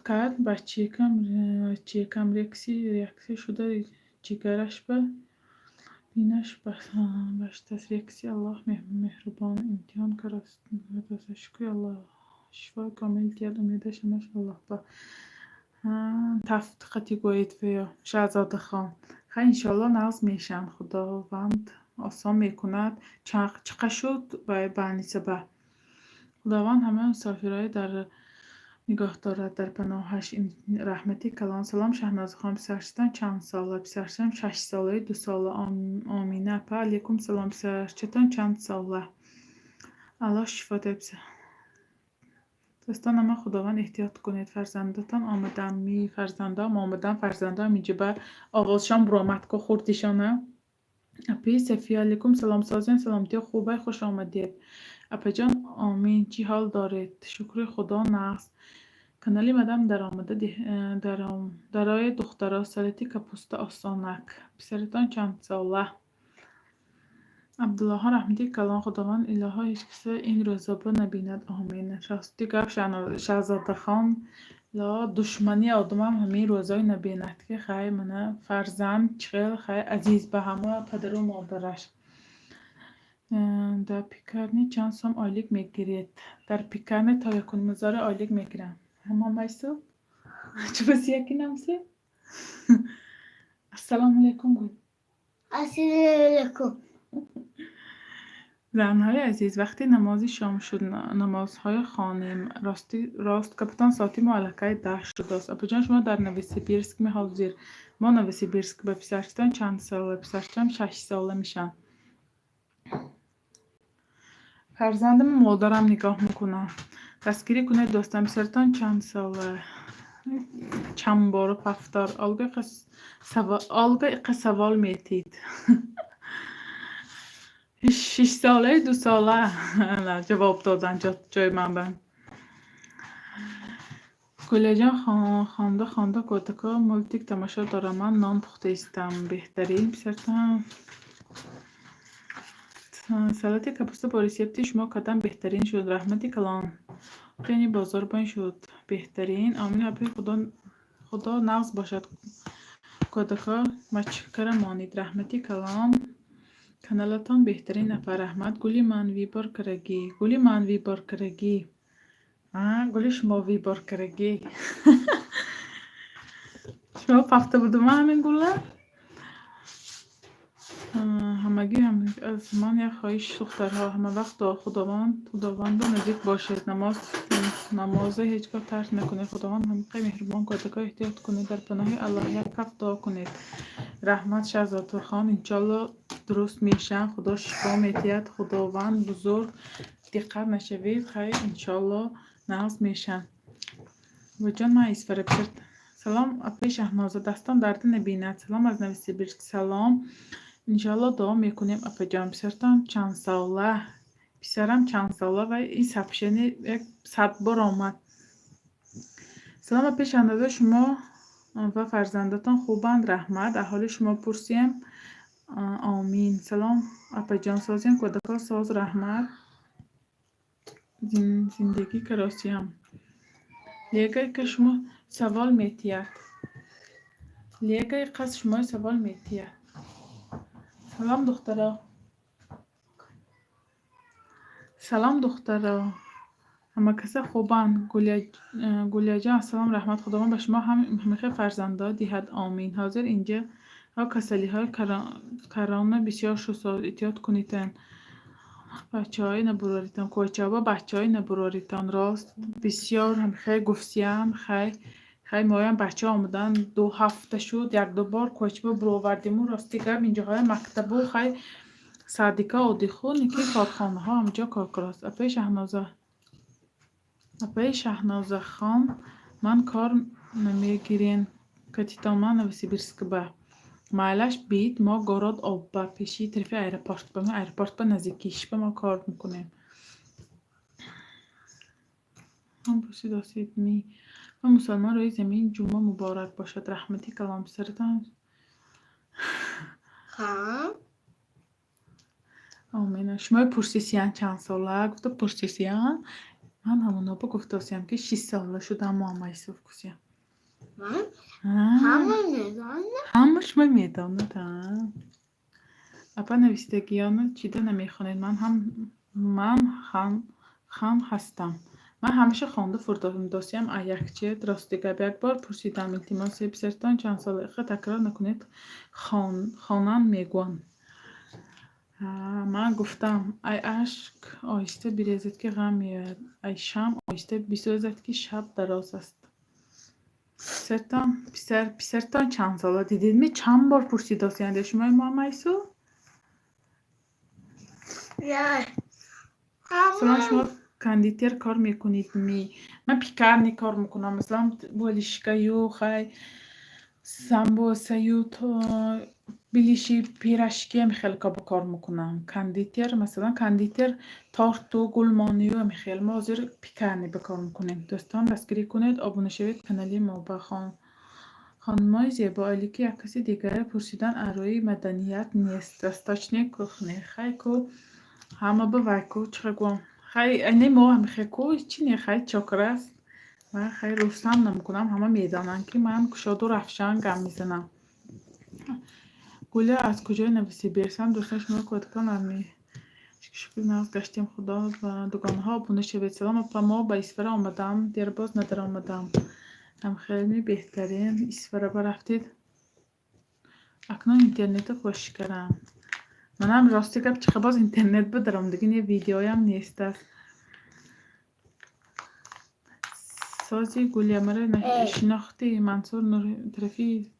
кард бачаякам, реаксия шуда, ҷигараш ба бинаш баштааст. Реаксия. Аллоҳ меҳрубон, имтиҳон кардааст. Шукри Аллоҳ, шифои комил диҳад, умедаш ҳамаш Аллоҳ ба. Тафт қатӣ гӯед ё Шаҳзодахон. Хай, иншоалло, нағз мешаванд, Худованд осон мекунад. Чӣ шуд больница ба? Худованд ҳамаи мусофирҳои дар нигоҳ дорад дар паноҳаш. Раҳмати калон. Салом, Шаҳнозахон. Писарчатон чанд сола? Писарчам 6 солаю 2 сола. Омина апа, алайкум салом. Писарчатон чанд сола? Аллоҳ шифо диҳад. Дӯстон, ама Худованд эҳтиёт кунед. Фарзандатон омаданд-ми? Фарзандам омаданд, фарзандам инҷа ба овозшон буромад ку хурдишона. Апи Сафия, алайкум салом. Созен, саломатиё хубай, хуш омадед. Апаҷон, омин, чӣ ҳол доред? Шукри Худо, нағз. Канали мадам даромада дароед, духтаро, салати капуста осонак. Писаратон чанд сола? Абдуллоҳон, раҳмати калон. Худованд илоҳо ҳеҷ каса ин рӯзоба набинад. Омин. Рости гап, Шаҳзодахон, ло душмани одамам ҳамин рӯзое набинад, ки хай, мана фарзанд чӣ хел хай азиз ба ҳама падару модараш. Дар пекарня чанд сом ойлик мегиред? Дар пекарня то 1500 ойлик мегирам. Ҳамон майсуб? Чӣ баси яки намсе? Ассалому алайкум гӯй. Ассалому алайкум. Занҳои азиз, вақти намози шом шуд, намозҳоя хонем. Рост гапатон, соати мо аллакай 10 шудааст. Апаҷон, шумо дар Новосибирск ми ҳозир? Мо Новосибирск. Ба писарчатон чанд сола? Писарчам 6 сола мешаванд. Фарзандам модарам нигоҳ мекунад. Дастгирӣ кунед, дӯстон. Писаратон чанд сола? Чанд бора повтор. Олга иқа савол метид. 6 солаю 2 сола ҷавоб додан ҷои ман ба. Гулияҷон, хонда хонда кӯдако мультик тамошо дорам. Ман нон пухта истам. Беҳтарин. Писаратон Салати капуста бо рецепти шумо кардам, беҳтарин шуд. Раҳмати калон. Ҷони бозорбон шуд. Беҳтарин. Омин, апаи, Худо нағз бошад. Кӯдако мачкара монед. Раҳмати калон. Каналатон беҳтарин, апа, раҳмат. Гули ман выбор карагӣ. Гули ман выбор карагӣ. Гули шумо выбор карагӣ. Шумо пафта будума ҳамин гула? Ҳамагӣ аз ман як хоҳиш, духтарҳо, ҳамавақт Худованду наздик бошед. Намоза ҳеҷ гоҳ тарк накунед. Худованд ҳамиқа меҳрубон. Кӯдакҳо, эҳтиёт кунед. Дар паноҳи Аллоҳ, як каф дуо кунед. Раҳмат, Шаҳзодхон. Иншолло, дуруст мешаванд. Худо шифо медиҳад. Худованд бузург. Диққат нашавед. Хайр, иншолло, нағз мешаванд. Бобоҷон, ман Исфара. Салом, апаи Шаҳноза. Дастон дарда набинад. Салом аз Новосибирск. Салом. Иншоалло, дуо мекунем, апаҷон. Писаратон чандсола? Писарам чандсола ва ин сообщение як сад бор омад. Салом, апаи Шаҳноза, шумо ва фарзандатон хубанд? Раҳмат. Аҳоли шумо пурсем. Омин. Салом, апаҷон, созем, кӯдакҳо соз, раҳмат. Зиндагӣ каросиям. Легай ка шумо савол метиҳад. Легай қас шумо савол метиҳад. Салом, духтаро. Салом, духтаро. Ҳама каса хубанд? Гулияҷон, ассалом, раҳмат. Худованд ба шумо ҳам ҳамихел фарзандҳо диҳад, омин. Ҳозир инҷаҳо касалиҳои корона бисёр шуд, эҳтиёт кунедтан. Бачаҳои набуроритон, кӯчаба бачаҳои набуроритон. Рост, бисёр ҳамихел гуфтиям. Хай, хай, моям бачаҳо омадан 2 ҳафта шуд, якду бор кӯчаба буровардиму. Рости гап, инҷоҳоя мактабу, хай, садика оддиху ники корхонаҳо ҳамаҷо коркарост. Апаи Шаҳноза, апаи Шаҳнозахон, ман кор намегирен катитон, ман Новосибирск ба. Майлаш бид, мо город Обба, пеши тарафи аэропорт ба, аэропорт ба наздикиш ба мо кор мекунем. Ҳам пурсидосед ми ва мусалмон рӯи замин ҷумъа муборак бошад. Раҳмати калон, писаратон. Ҳа? Омин. Шумои пурсисиян чанд сола? Гуфта пурсисиян. Ман ҳамонобо гуфтосиям, ки 6 сола шудам, Муҳаммад Юсуф гусиям. Ман? Ҳама медонад. Ҳама шумо медонад, а? Апа, нависдагиёнро чида намехонед? Ман ҳам, ман хан ҳастам. Ман ҳамеша хонда фурдосиям аякче. Рости гап, як бор пурсидам, илтимос, писаратон чанд сола? Иқа такрор накунед, хонан мегӯянд. Ман гуфтам: ай ашк оҳиста бирезад, ки ғам меояд, ай шамъ оҳиста бисӯзад, ки шаб дароз аст. Писаратон, писаратон чанд сола? Дидедми, чанд бор пурсидосиянд шумои Муҳаммад Юсуф? Я. Масалан, шумо кондитер кор мекунед ми? Ман пекарня кор мекунам, масалан, булочкаю, хай, самбосаю, беляши, пирожки хеле кор мекунам. Кондитер, масалан, кондитер торту гулмонию хел. Мо ҳозир пекарня ба кор мекунем. Дӯстон, дастгирӣ кунед, обуна шавед канали мо ба. Хонумои зебо, ки як каси дигаре пурсидан аз рӯи маданият нест. Восточная кухня. Хай ку ҳама ба вай ку, чӣ гӯям. Хай, не, мо ҳамихе ку чӣ не, хай, чокра аст. Ман, хай, рустам намекунам, ҳама медонанд, ки ман кушоду рафшан гап мезанам. Гуля аз куҷои Новосибирск? Дӯстон, шумо кӯдакон шукр, нағз гаштем, худо ва дугонаҳо, обуна шавед. Салом, апа, мо ба Исфара омадам, дербоз надаромадам. Ҳам хеле беҳтарин, Исфара барафтед. Акнун интернетро хуш кардам. Манам, рости гап, чиха боз интернет бидаром, диги не, видеоям нест аст. Сози Гулия, маро шинохтӣ? Мансур тарафи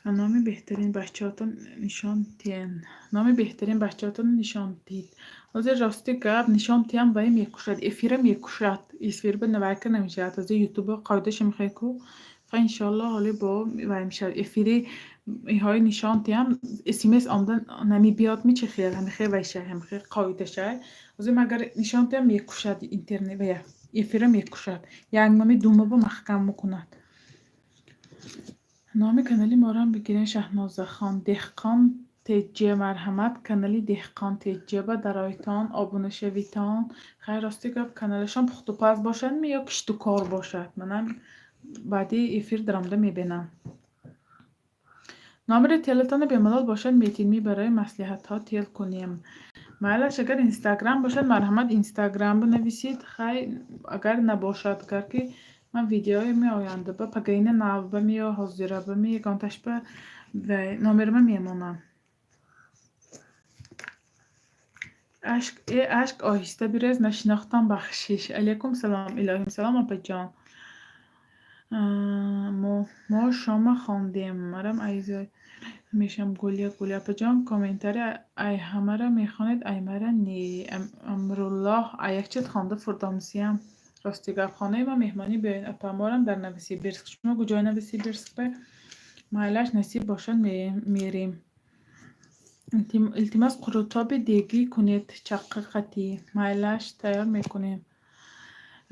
номи беҳтарин бачаҳотон нишон диҳен. Номи беҳтарин бачаҳотон нишон диҳед. Ҳозир, рости гап, нишон диҳам, вай мекушад, эфира мекушад. Эфир ба навайка намешавад. Ҳозир ютуба қоидаша мехоҳӣ ку. Хай, иншоалло, ҳоли бо вай мешавад. Эфири иҳои нишон диҳам, смс омада намебиёд ми, чӣ хел, ҳамихел вайша, ҳамихел қоидашай. Ҳозир ман агар нишон диҳам, мекушад интернет вая, эфира мекушад. Як номи думаба маҳкам мекунад. Номи канали моро бигирен, Шаҳнозахон. Деҳқон. Теҷе, марҳамат, канали Деҳқон Теҷеба дароитон, обуна шавитон. Хайр, рости гап, каналашон пухтупаз бошадми ё киштукор бошад? Манам баъди эфир даромада мебинам. Номери телатона бемалол бошад метинмӣ, барои маслиҳатҳо тел кунем. Майлаш, агар Инстаграм бошад, марҳамат, Инстаграм бинависед. Хай, агар набошад, агар ки ман видеои меоянда ба пагаина навбами ё ҳозирабами ягонташба номерма мемонам. Ашк, э ашк, оҳиста бирез, нашинохтам, бахшиш. Алайкум салом, илоҳим. Салом, опаҷон. Мо шома хондем. Марам айзо мешам гулия гулия. Апаҷон, комментария ай ҳамара мехонед, ай мара не. Амруллоҳ, аякчат хонда фурдомсиям. Рости гап, хонаи ма меҳмонӣ биёед, апа. Морам дар Новосибирск. Шумо куҷои Новосибирск ба? Майлаш, насиб бошад, мерем. Илтимос, қурутоби дегӣ кунед, чаққа қатӣ. Майлаш, тайёр мекунем.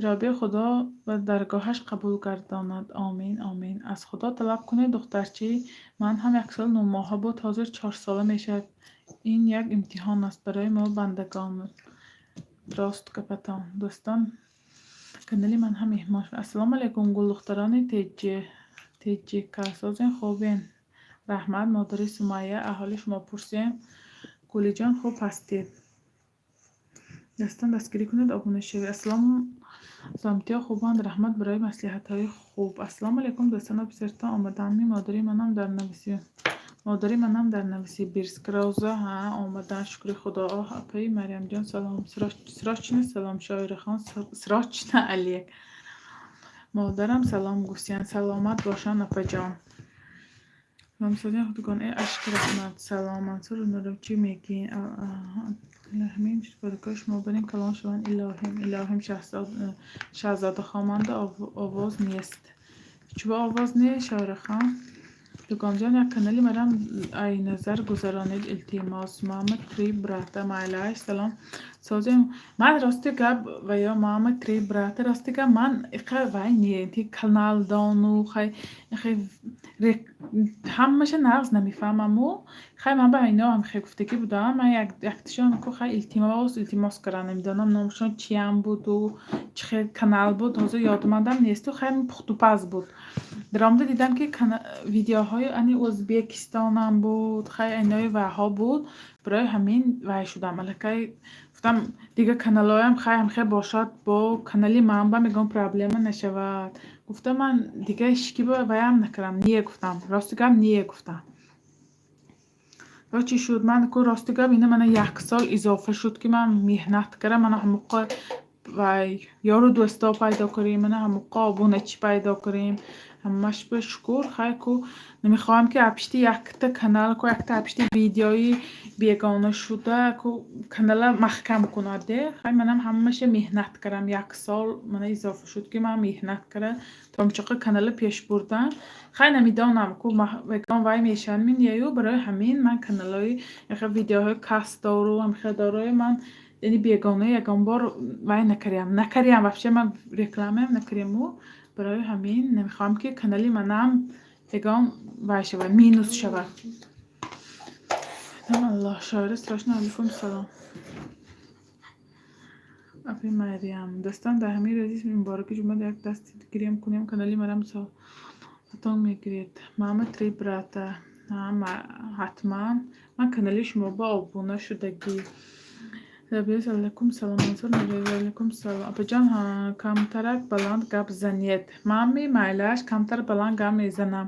Робиа, Худо ба даргоҳаш қабул гардонад. Омин, омин. Аз Худо талаб кунед, духтарчаи ман ҳам яксолу нӯҳмоҳа буд, ҳозир 4сола мешавад. Ин як имтиҳон аст барои мо бандагон. Рост гапатон. Дӯстон, канали ман ҳам меҳмон шуд. Ассалому алайкум, гулдухтарони теҷика. Созен, хубен? Раҳмат, модари Сумайя, аҳоли шумо пурсем. Гулиҷон, хуб ҳастед? Дӯстон, дастгирӣ кунед, обуна шавед. Ассалому саломатиҳо хубанд, раҳмат барои маслиҳатҳои хуб. Ассалому алайкум, дӯстон, писартон омадаанми? Модари манам дар Новосибирск. Роза, ҳа, омадан, шукри Худо. Оҳ, апаи Марьямҷон, салом. Срочно салом, Шоирахон, срочно алек. Модарам салом гуфтиянд. Саломат бошанд, апаҷон. Салом, худгон. Э ашк, раҳмат. Салом, Мансур Нуров, чӣ мегӯӣ? Ҳамин кӯдакои шумо барин калон шаванд, илоҳим, илоҳим. Шаҳзодахон, овоз нест. Чӯба овоз нест, Шоирахон? Дугонҷон, як канали марам ай назар гузаронед, илтимос. Мама три брата, майлаш, салом. Созем. Ман рости гап ва ё мама три брата, рости гап, ман иқа вай не, ти каналдону хай ҳамаша нағз намефаҳмаму. Хай, ман ба ино ҳам хел гуфтагӣ будам. Ман якташон ку, хай, илтимос, илтимос кардам, намедонам номашон чиям буду чӣ хел канал буд, ҳозир ёдумадам несту. Хай, пухтупаз буд. Даромада дидам, ки видеоҳои ани Ӯзбекистонам буд, хай, инои вайҳо буд. Барои ҳамин вай шудам. Аллакай гуфтам, дигар каналҳоям хай ҳамхел бошад, бо канали ман ба мегӯям проблема нашавад. Гуфта, ман дигар ҳечки ба ваям накардам, не гуфтам. Рости гап, не гуфтам. Ё чӣ шуд? Ман ку, рости гап, ина мана як сол изофа шуд, ки ман меҳнат кардам, мана ҳамоқа вай ёру дӯсто пайдо кардем, мана ҳамоқа обуначӣ пайдо кардем. Ҳамаш ба шукр. Хай ку, намехоҳам, ки апишти якта канал ку, якта апишти видеои бегона шуда ку канала маҳкам кунад де. Хай, манам ҳамаша меҳнат кардам. Як сол мана изофа шуд, ки ман меҳнат карда то ҳамчоқа канала пеш бурдам. Хай, намедонам ку ягон вай мешавад ю. Барои ҳамин ман каналҳои видеоҳои кас дору ҳамхел дорои ман, яъне бегона ягон бор вай накардам, накардам вообще, ман рекламаам накардаму. Барои ҳамин намехоҳам, ки канали манам ягон вай шавад, минус шавад. Аллоҳ шоира страшно. Алайкум салом, апи Марьям. Дӯстон, дар ҳамин рӯзи мубораки ҷумъа як даст гирем кунем, канали марам атон мегиред. Мама три брата, ҳатман, ман канали шумо ба обуна шудагӣ. Алайкум салом, Мансур. Алайкум салом, апаҷон. Камтарак баланд гап занед. Мами майлаш, камтар баланд гап мезанам.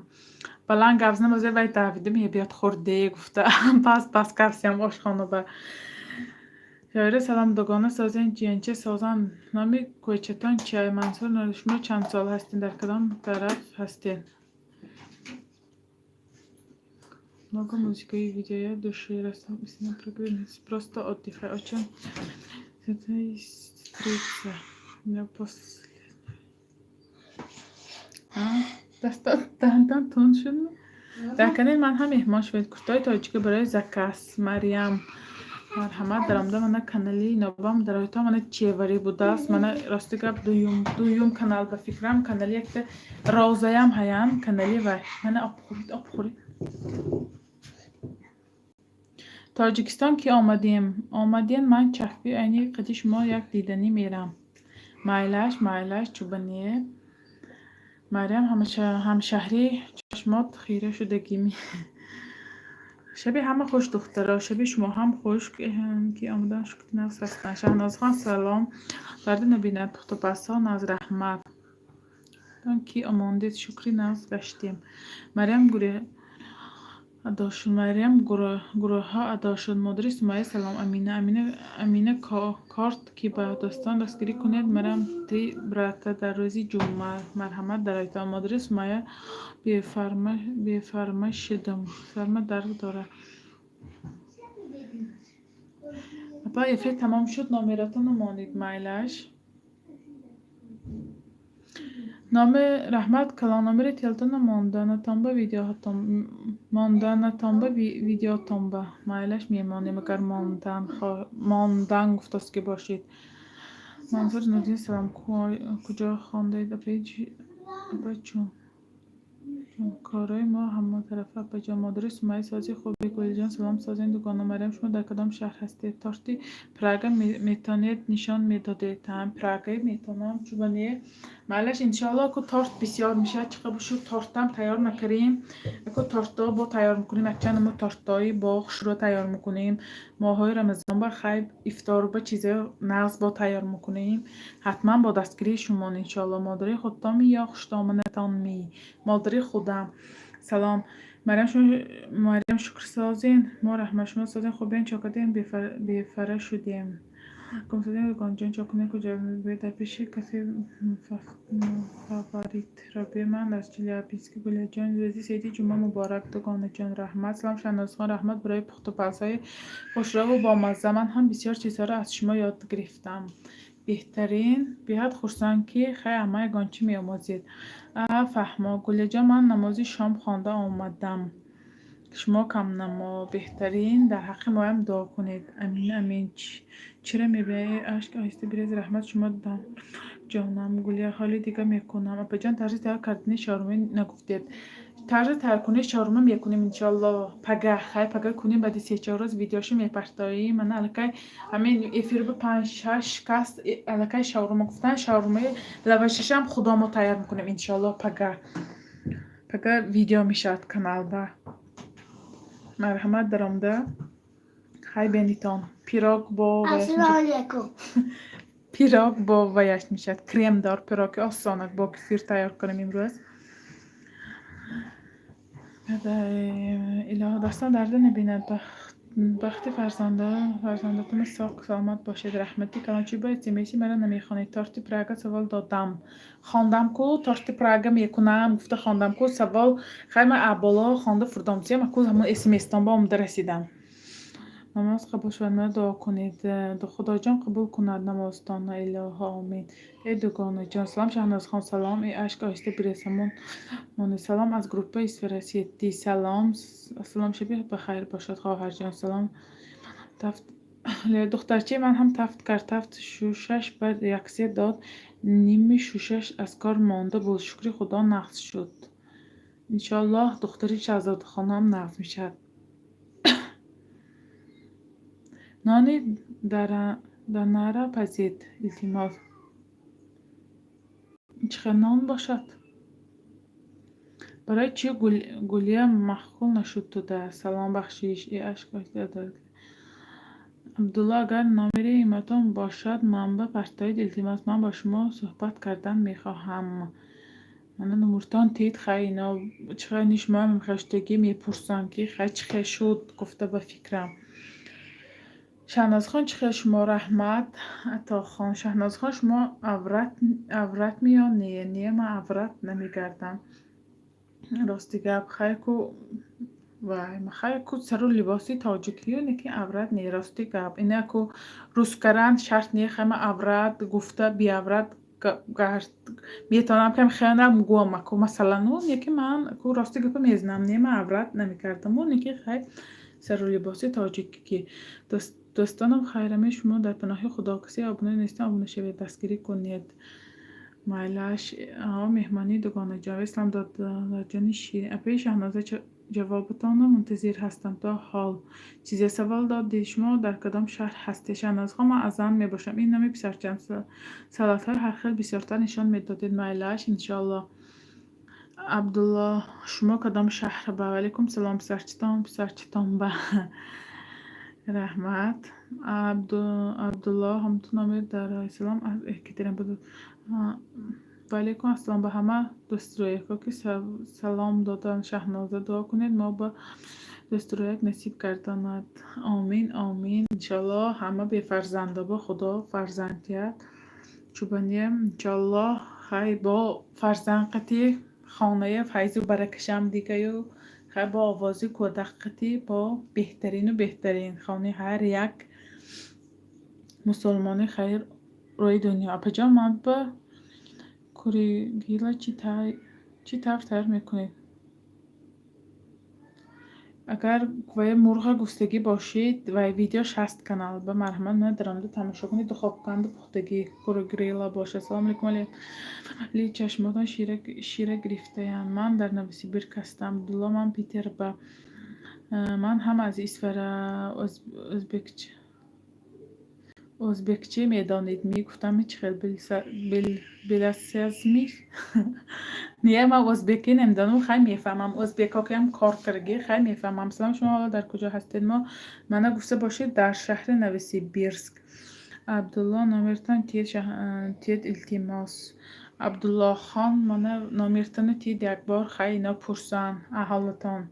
Баланд гап занам, озир вай давида мебиёд, хӯрде гуфта. Пас пас кафсиям ошхона ба. Шоира, салом, дугона, созен? Ҷиянча созан? Номи кӯчатон чия? Мансур, шумо чанд сол ҳастед, дар кадом тараф ҳастед? Много музыка и видео, я души просто отдыхай. Очень сестрица. Я после. Дастатон тун шуд? Дар канали ман ҳам меҳмон шавед. Куртаи тоҷикӣ барои заказ. Марьям, марҳамат, даромада мана канали нобам дароитон, мана чеварӣ будааст. Мана, рости гап, дуюм канал ба фикрам, канали якта розаям ҳаям, канали вай. Мана, об хӯред, об хӯред. Тоҷикистон ки омадем, омадем, ман Чахби айни қади шумо як диданӣ мерам. Майлаш, майлаш, чуба не. Марьям, ҳамшаҳрӣ, чашмот хира шудагими. Шаби ҳама хуш, духтаро, шаби шумо ҳам хуш, ки омадан, шукри нафс ҳастанд. Шаҳнозхон, салом. Дарди набинад, пухтупазҳо наз, раҳмат. Ки омондед, шукри нағз гаштем. Марьям адо шуд, Марьям гурӯҳҳо адо шуд. Модари Сумайя, салом. Амина, Амина, Амина, корт ки ба дӯстон дастгирӣ кунед. Марьям, три брата дар рӯзи ҷумъа, марҳамат, дароитон. Модари Сумайя, бефарма шудам, сарма дард дорад. Апа, эфир тамом шуд, номератонро монед, майлаш. Номи раҳмат калон, номери телефонро монданатонба видеоҳотон, монданатонба видеотонба. Майлаш, мемонем, агар мондан гуфтааст ки бошед. Мансур Нуриддин, салом. Куҷо хондаед, апа чун? Корҳои мо ҳаматарафа, апаҷон. Модари Сумайя, сози хубе. Гулиҷон, салом, созен, дугона. Марьям, шумо дар кадом шаҳр ҳастед? Торти Прага метонед нишон медодед? Прагаи метонам, чуба не. Майлаш, иншоалло, ку торт бисёр мешавад, чӣ қадр шуд, тортам тайёр накардем. Аку тортҳо бо тайёр мекунем, якчанд намуд тортҳои бо хушрӯ тайёр мекунем. Моҳҳои Рамазон ба хайр, ифтор ба чизҳои нағз бо тайёр мекунем. Ҳатман бо дастгирии шумо, иншоалло. Модари худтонми ё хуштоманатонми? Модари худам. Салом. Марьям, Марьям, шукр, созен. Мо раҳмат, шумо созен, хубен, чо кардем, бефара шудем. Гумсадин дугонаҷон, чо кунем, куҷо дар пеши касе фаворит. Рабия, ман аз Челябинск. Гулияҷон, рӯзи сеиди ҷумъа муборак, дугонаҷон, раҳмат. Салом, Шаҳнозхон, раҳмат барои пухтупазҳои хушрӯву бомазза. Ман ҳам бисёр чизҳоро аз шумо ёд гирифтам. Беҳтарин, беҳад хурсанд, ки хай ама ягон чӣ меомӯзед. А, фаҳмо. Гулияҷон, ман намози шом хонда омадам. Шумо камнамо. Беҳтарин, дар ҳаққи моям дуо кунед. Амин, амин. Чира мебинӣ, ашк оҳиста бирез, раҳмат шумо, ҷонам. Гулия, ҳоли дига мекунам. Апаҷон, тарзи тайёр кардани шаурма нагуфтед. Тарзи тайёркунии шаурма мекунем, иншоалло, пагаҳ. Хай, пагаҳ кунем, баъди 3-4 рӯз видеошо мепартоем. Мана, аллакай ҳамин эфир ба панҷ шаш кас аллакай шаурма гуфтан. Шаурмаи лавашашам худомо тайёр мекунем, иншоалло, пагаҳ. Пагаҳ видео мешавад каналба. Марҳамат, даромада. Хай, бенитон. Пирог бо Ассалому алайкум. Пирог бо ваяш мешавад. Кремдор пироги осонак бо кефир тайёр кунем имрӯз. Илоҳо, дастон дарда набинад. Бахти фарзандатон соғ саломат бошед. Раҳмати калон. Чӣ бояд смси маро намехонед? Торти Прага савол додам. Хондам ку, торти Прага мекунам гуфта хондам ку савол. Хай, ман боло хонда фурдомсиям, аку ҳамон смстон ба омада расидам. Намоз қабул шавад, маро дуо кунед. Худоҷон қабул кунад намозтонро, илоҳо, омин. Э дугонаҷон, салом, Шаҳнозхон, салом. Э ашк оҳиста бирез, ҳамон монед. Салом аз группаи Сферасети. Салом, салом, шаби бахайр бошад, хоҳарҷон. Салом. Тафт духтарчаи ман ҳам тафт кард. Тафт шушаш ба реаксия дод. Ними шушаш аз кор монда буд. Шукри Худо, нағз шуд. Иншоаллоҳ, духтари Шаҳзодахонам нағз мешавад. Нони данара пазед, илтимос. Чӣ хел нон бошад? Барои чӣ Гулия маъқул нашуд туда? Салом, бахшиш. Э ашк. Абдулло, агар номери иматон бошад, манба партоед, илтимос. Ман бо шумо суҳбат кардан мехоҳам. Мана номуртон тид, хай, ино чӣ хел ни шумоам хештагӣ мепурсам, ки хай, чӣ хел шуд гуфта ба фикрам. Шаҳнозхон, чӣ хел шумо, раҳмат. Атохон, Шаҳнозхон, шумо авратми ё не? Не, ман аврат намегардам. Рости гап, хай ку вай, хай ку сару либоси тоҷикию, лекин аврат не, рости гап. Ина ку рӯскаран шарт не, хай, ман аврат гуфта биаврат метавонам кам хиёнат гӯям аку, масалан, лекин ман ку рости гапа мезанам, не, ман аврат намекардаму, лекин хай, сару либоси тоҷикӣ. Дӯстонам, хайраме шумо, дар паноҳи Худо. Касе обуна нестам, обуна шавед, дастгирӣ кунед. Майлаш, меҳмонии дугонаҷон. Ислом, додарҷони ширин. Апаи Шаҳноза. Ҷавобатонро мунтазир ҳастам то ҳол. Чизе савол дод: шумо дар кадом шаҳр ҳастед? Шаҳнозхон, ман аз Занд мебошам. Ин номи писарчаам. Салатҳои ҳархел бисёртар нишон медодед. Майлаш, иншоалло. Абдулло, шумо кадом шаҳр ба? Ваалайкум салом, писарчатон, писарчатон ба. Раҳмат. Абдулло, ҳамту номер дар салом аз Екатеринбург. Ваалайкум ассалом ба ҳама дӯстрӯяко, ки салом доданд. Шаҳноза, дуо кунед, мо ба дӯстрӯяк насиб гардонад. Омин, омин, иншоалло. Ҳама бефарзандо ба Худо фарзанд диҳад. Чубания, иншоалло, хай, бо фарзанд қатӣ хоная файзу баракашам дигаю, хай, бо овози кӯдак қатӣ, бо беҳтарину беҳтарин хонаи ҳар як мусулмони хайр рӯи дунё. Апаҷон, ман ба куригила чӣ тавр тайёр мекунед? Агар вай мурға гуфтагӣ бошед, вай видеош ҳаст канал ба, марҳамат, мана даромада тамошо кунед. Духовканду пухтагӣ куригрила бошад. Салому алейкум, али чашмотон шира гирифтаям. Ман дар Новосибирск ҳастам. Абдулло, ман Питер ба. Ман ҳам аз Исфара. Ӯзбекчӣ медонед? Мегуфтам, чӣ хел биласизми? Не, ман ӯзбекӣ намедонам, хай, мефаҳмам. Ӯзбекҳо киам кор кардагӣ, хай, мефаҳмам. Салом, шумо ҳоло дар куҷо ҳастед? Мо мана гуфта бошед, дар шаҳри Новосибирск. Абдулло, номертон тиед, илтимос. Абдуллохон, мана номертонро тиед якбор, хай, ино пурсанд аҳолатон.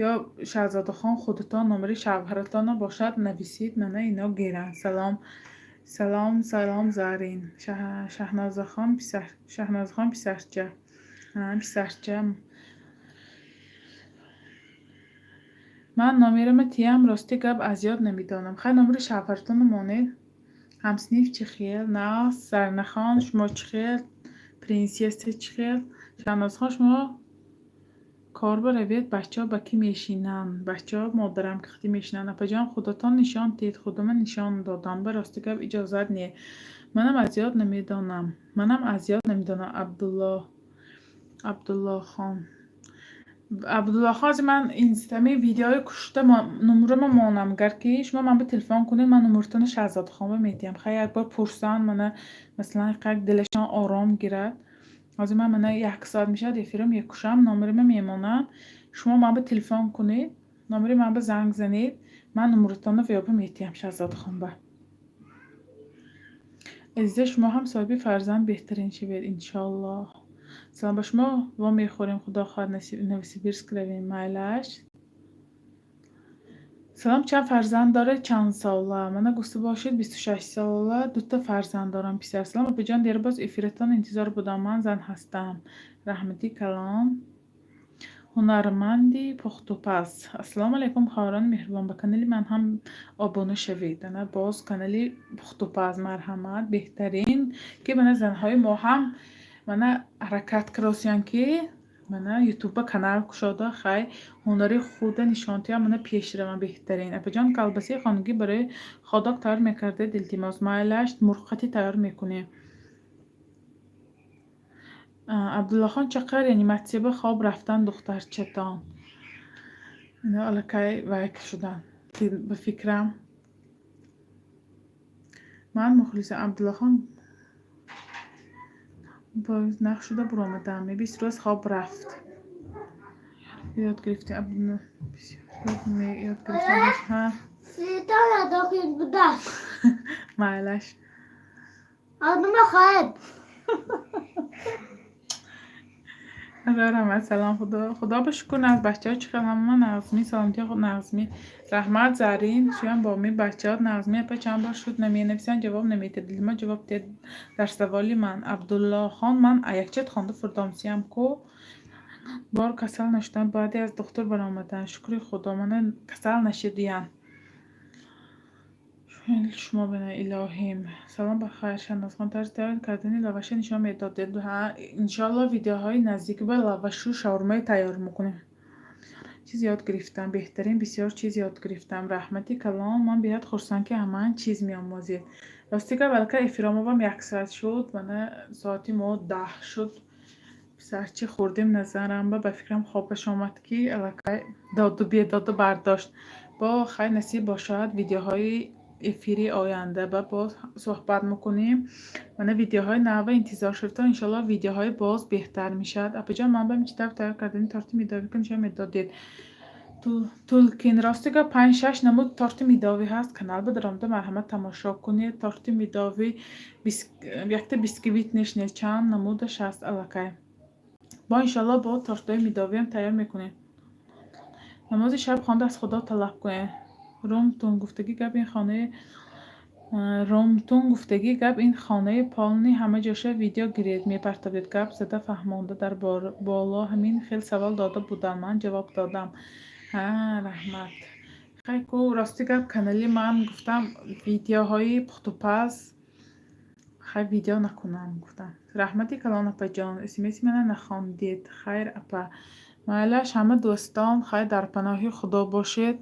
Ё Шаҳзодахон, худатон номери шавҳаратонро бошад, нависед, мана ино гиранд. Салом, салом, салом, Зарин. Шаҳнозахон, Шаҳнозахон, писарча, писарча. Ман номерама тиям, рости гап, аз ёд намедонам. Хай, номери шавҳаратонро монед. Ҳамсинф чӣ хел? Нағз, Зарнахон, шумо чӣ хел? Принсесса чӣ хел? Шаҳнозхон, шумо кор баравед, бачаҳо ба кӣ мешинанд? Бачаҳо модарам ки мешинанд. Апаҷон, худатон нишон диҳед. Худама нишон додам, ба рости гап, иҷозат не. Манам аз ёд намедонам. Манам аз ёд намедонам. Абдулло, Абдуллохон. Абдуллохон, ҳозир ман инстами видеои кушта номерама монам. Агар ки шумо ман ба телефон кунед, ман номертонро Шаҳзодахон ба медиҳам. Хай, якбор пурсанд, мана, масалан, як дилашон ором гирад. Ҳозир ман мана як соат мешавад, эфирро мекушам, номерима мемонад. Шумо ман ба телефон кунед, номери ман ба занг занед, ман номератонро вёба медиҳам Шаҳзодахон ба. Азиза, шумо ҳам соҳиби фарзанд беҳтарин шавед, иншоаллоҳ. Салом, ба шумо вомехӯрем, худо хоҳад, Новосибирск равем, майлаш. Салом, чанд фарзанд доред, чанд сола? Мана гуфта бошед, 26 сола, дута фарзанд дорам, писар. Салом, апаҷон, дербоз эфиратон интизор будам. Ман зан ҳастам. Раҳмати калон. Ҳунарманди пухтупаз. Ассалому алайкум, хоҳарони меҳрубон, ба канали ман ҳам обуна шавед. Ана боз канали пухтупаз, марҳамат, беҳтарин, ки мана занҳои мо ҳам мана ҳаракат каросиянд, ки мана ютубба канал кушода, хай, ҳунари худа нишон диҳам, мана пешравам, беҳтарин. Апаҷон, колбасаи хонагӣ барои хот-дог тайёр мекардед, илтимос. Майлаш, мурғқатӣ тайёр мекунем. Абдуллохон, чақар реаниматсия ба хоб рафтан духтарчатон? Ино аллакай вай шуданд, ба фикрам. Ман мухлисам. Абдуллохон, боз нақ шуда буромадам. 20 рӯз хоб рафт. Ёд гирифтем. Ёд гирифтем. Светона дохил будааст. Майлаш. Одама хоҳад. Ҳазор раҳмат, салом, худо худо ба шукр, нағз. Бачаҳо чӣ хел? Ҳама нағзмӣ, саломатии худ нағзмӣ. Раҳмат, Зарин, шуям бо ми бачаҳо нағзмӣ. Апа, чанд бор шуд, менависам, ҷавоб намедиҳед. Дилма, ҷавоб диҳед дар саволи ман. Абдуллохон, ман аякчат хонда фурдомсиям ку. Бор касал нашудам, баъде аз духтур баромадан. Шукри Худо, мана касал нашидиян. Шумо бина, илоҳим. Салом, ба хайр, Шаҳнозхон, тарзи тайёр кардани лаваша нишон медодед. Иншоалло, видеоҳои наздик ба лавашу шаурмаи тайёр мекунем. Чиз ёд гирифтам, беҳтарин, бисёр чиз ёд гирифтам. Раҳмати калон, ман беҳад хурсанд, ки ҳамаан чиз меомӯзед. Рости гап, аллакай эфиромовам як соат шуд, мана соати мо 10 шуд. Писарчи хурдим назарам ба фикрам хобаш омад, ки аллакай доду бедоду бардошт. Бо хайр, насиб бошад, видеоҳои эфири оянда ба боз суҳбат мекунем. Мана, видеоҳои нава интизор шудед, иншоалло, видеоҳои боз беҳтар мешавад. Апаҷон, ман ба чӣ тавр тайёр кардани торти медовӣ нишон медодед? Тулкин, рости гап, панҷ шаш намуд торти медовӣ ҳаст канал ба даромада, марҳамат, тамошо кунед. Торти медовӣ якта бисквитный ш нест, чанд намудаш ҳаст аллакай. Бо иншоалло бо тортҳои медовиам тайёр мекунем. Намози шаб хонда, аз Худо талаб кунед. Румтун гуфтагӣ гап ин хонаи Румтун гуфтагӣ гап, ин хонаи полный ҳама ҷоша видео гиред, мепартовед. Гап зада фаҳмонда, дар боло ҳамин хел савол дода будам, ман ҷавоб додам. Ҳа, раҳмат. Хай ку, рости гап, канали ман гуфтам, видеоҳои пухтупаз хай видео накунам гуфтам. Раҳмати калон, апаҷон, смси мана нахондед. Хайр, апа, майлаш. Ҳама дӯстон, хайр, дар паноҳи Худо бошед.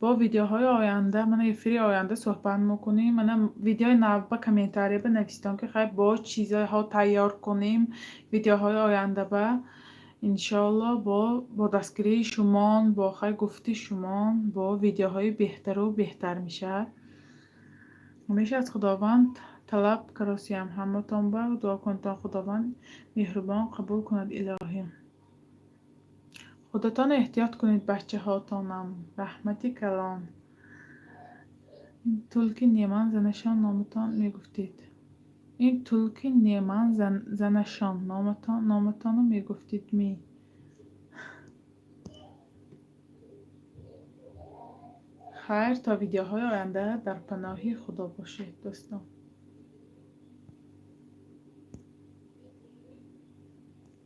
Бо видеоҳои оянда, мана, эфири оянда суҳбат мекунем. Мана, видеои нав ба комментария бинависитон, ки хай бо чизҳо тайёр кунем видеоҳои оянда ба. Иншоалло, бо дастгирии шумон, бо хай гуфти шумон, бо видеоҳои беҳтару беҳтар мешавад. Ҳамеша аз Худованд талаб каросиям, ҳаматон ба дуо кунтон, Худованд меҳрубон қабул кунад, илоҳӣ. Худатонро эҳтиёт кунед, бачаҳотонам. Раҳмати калон. Ин тулки неман занашон номатон мегуфтед. Ин тулки неман занашон номатонро мегуфтед ми? Хайр, то видеоҳои оянда дар паноҳи Худо бошед, дӯстон.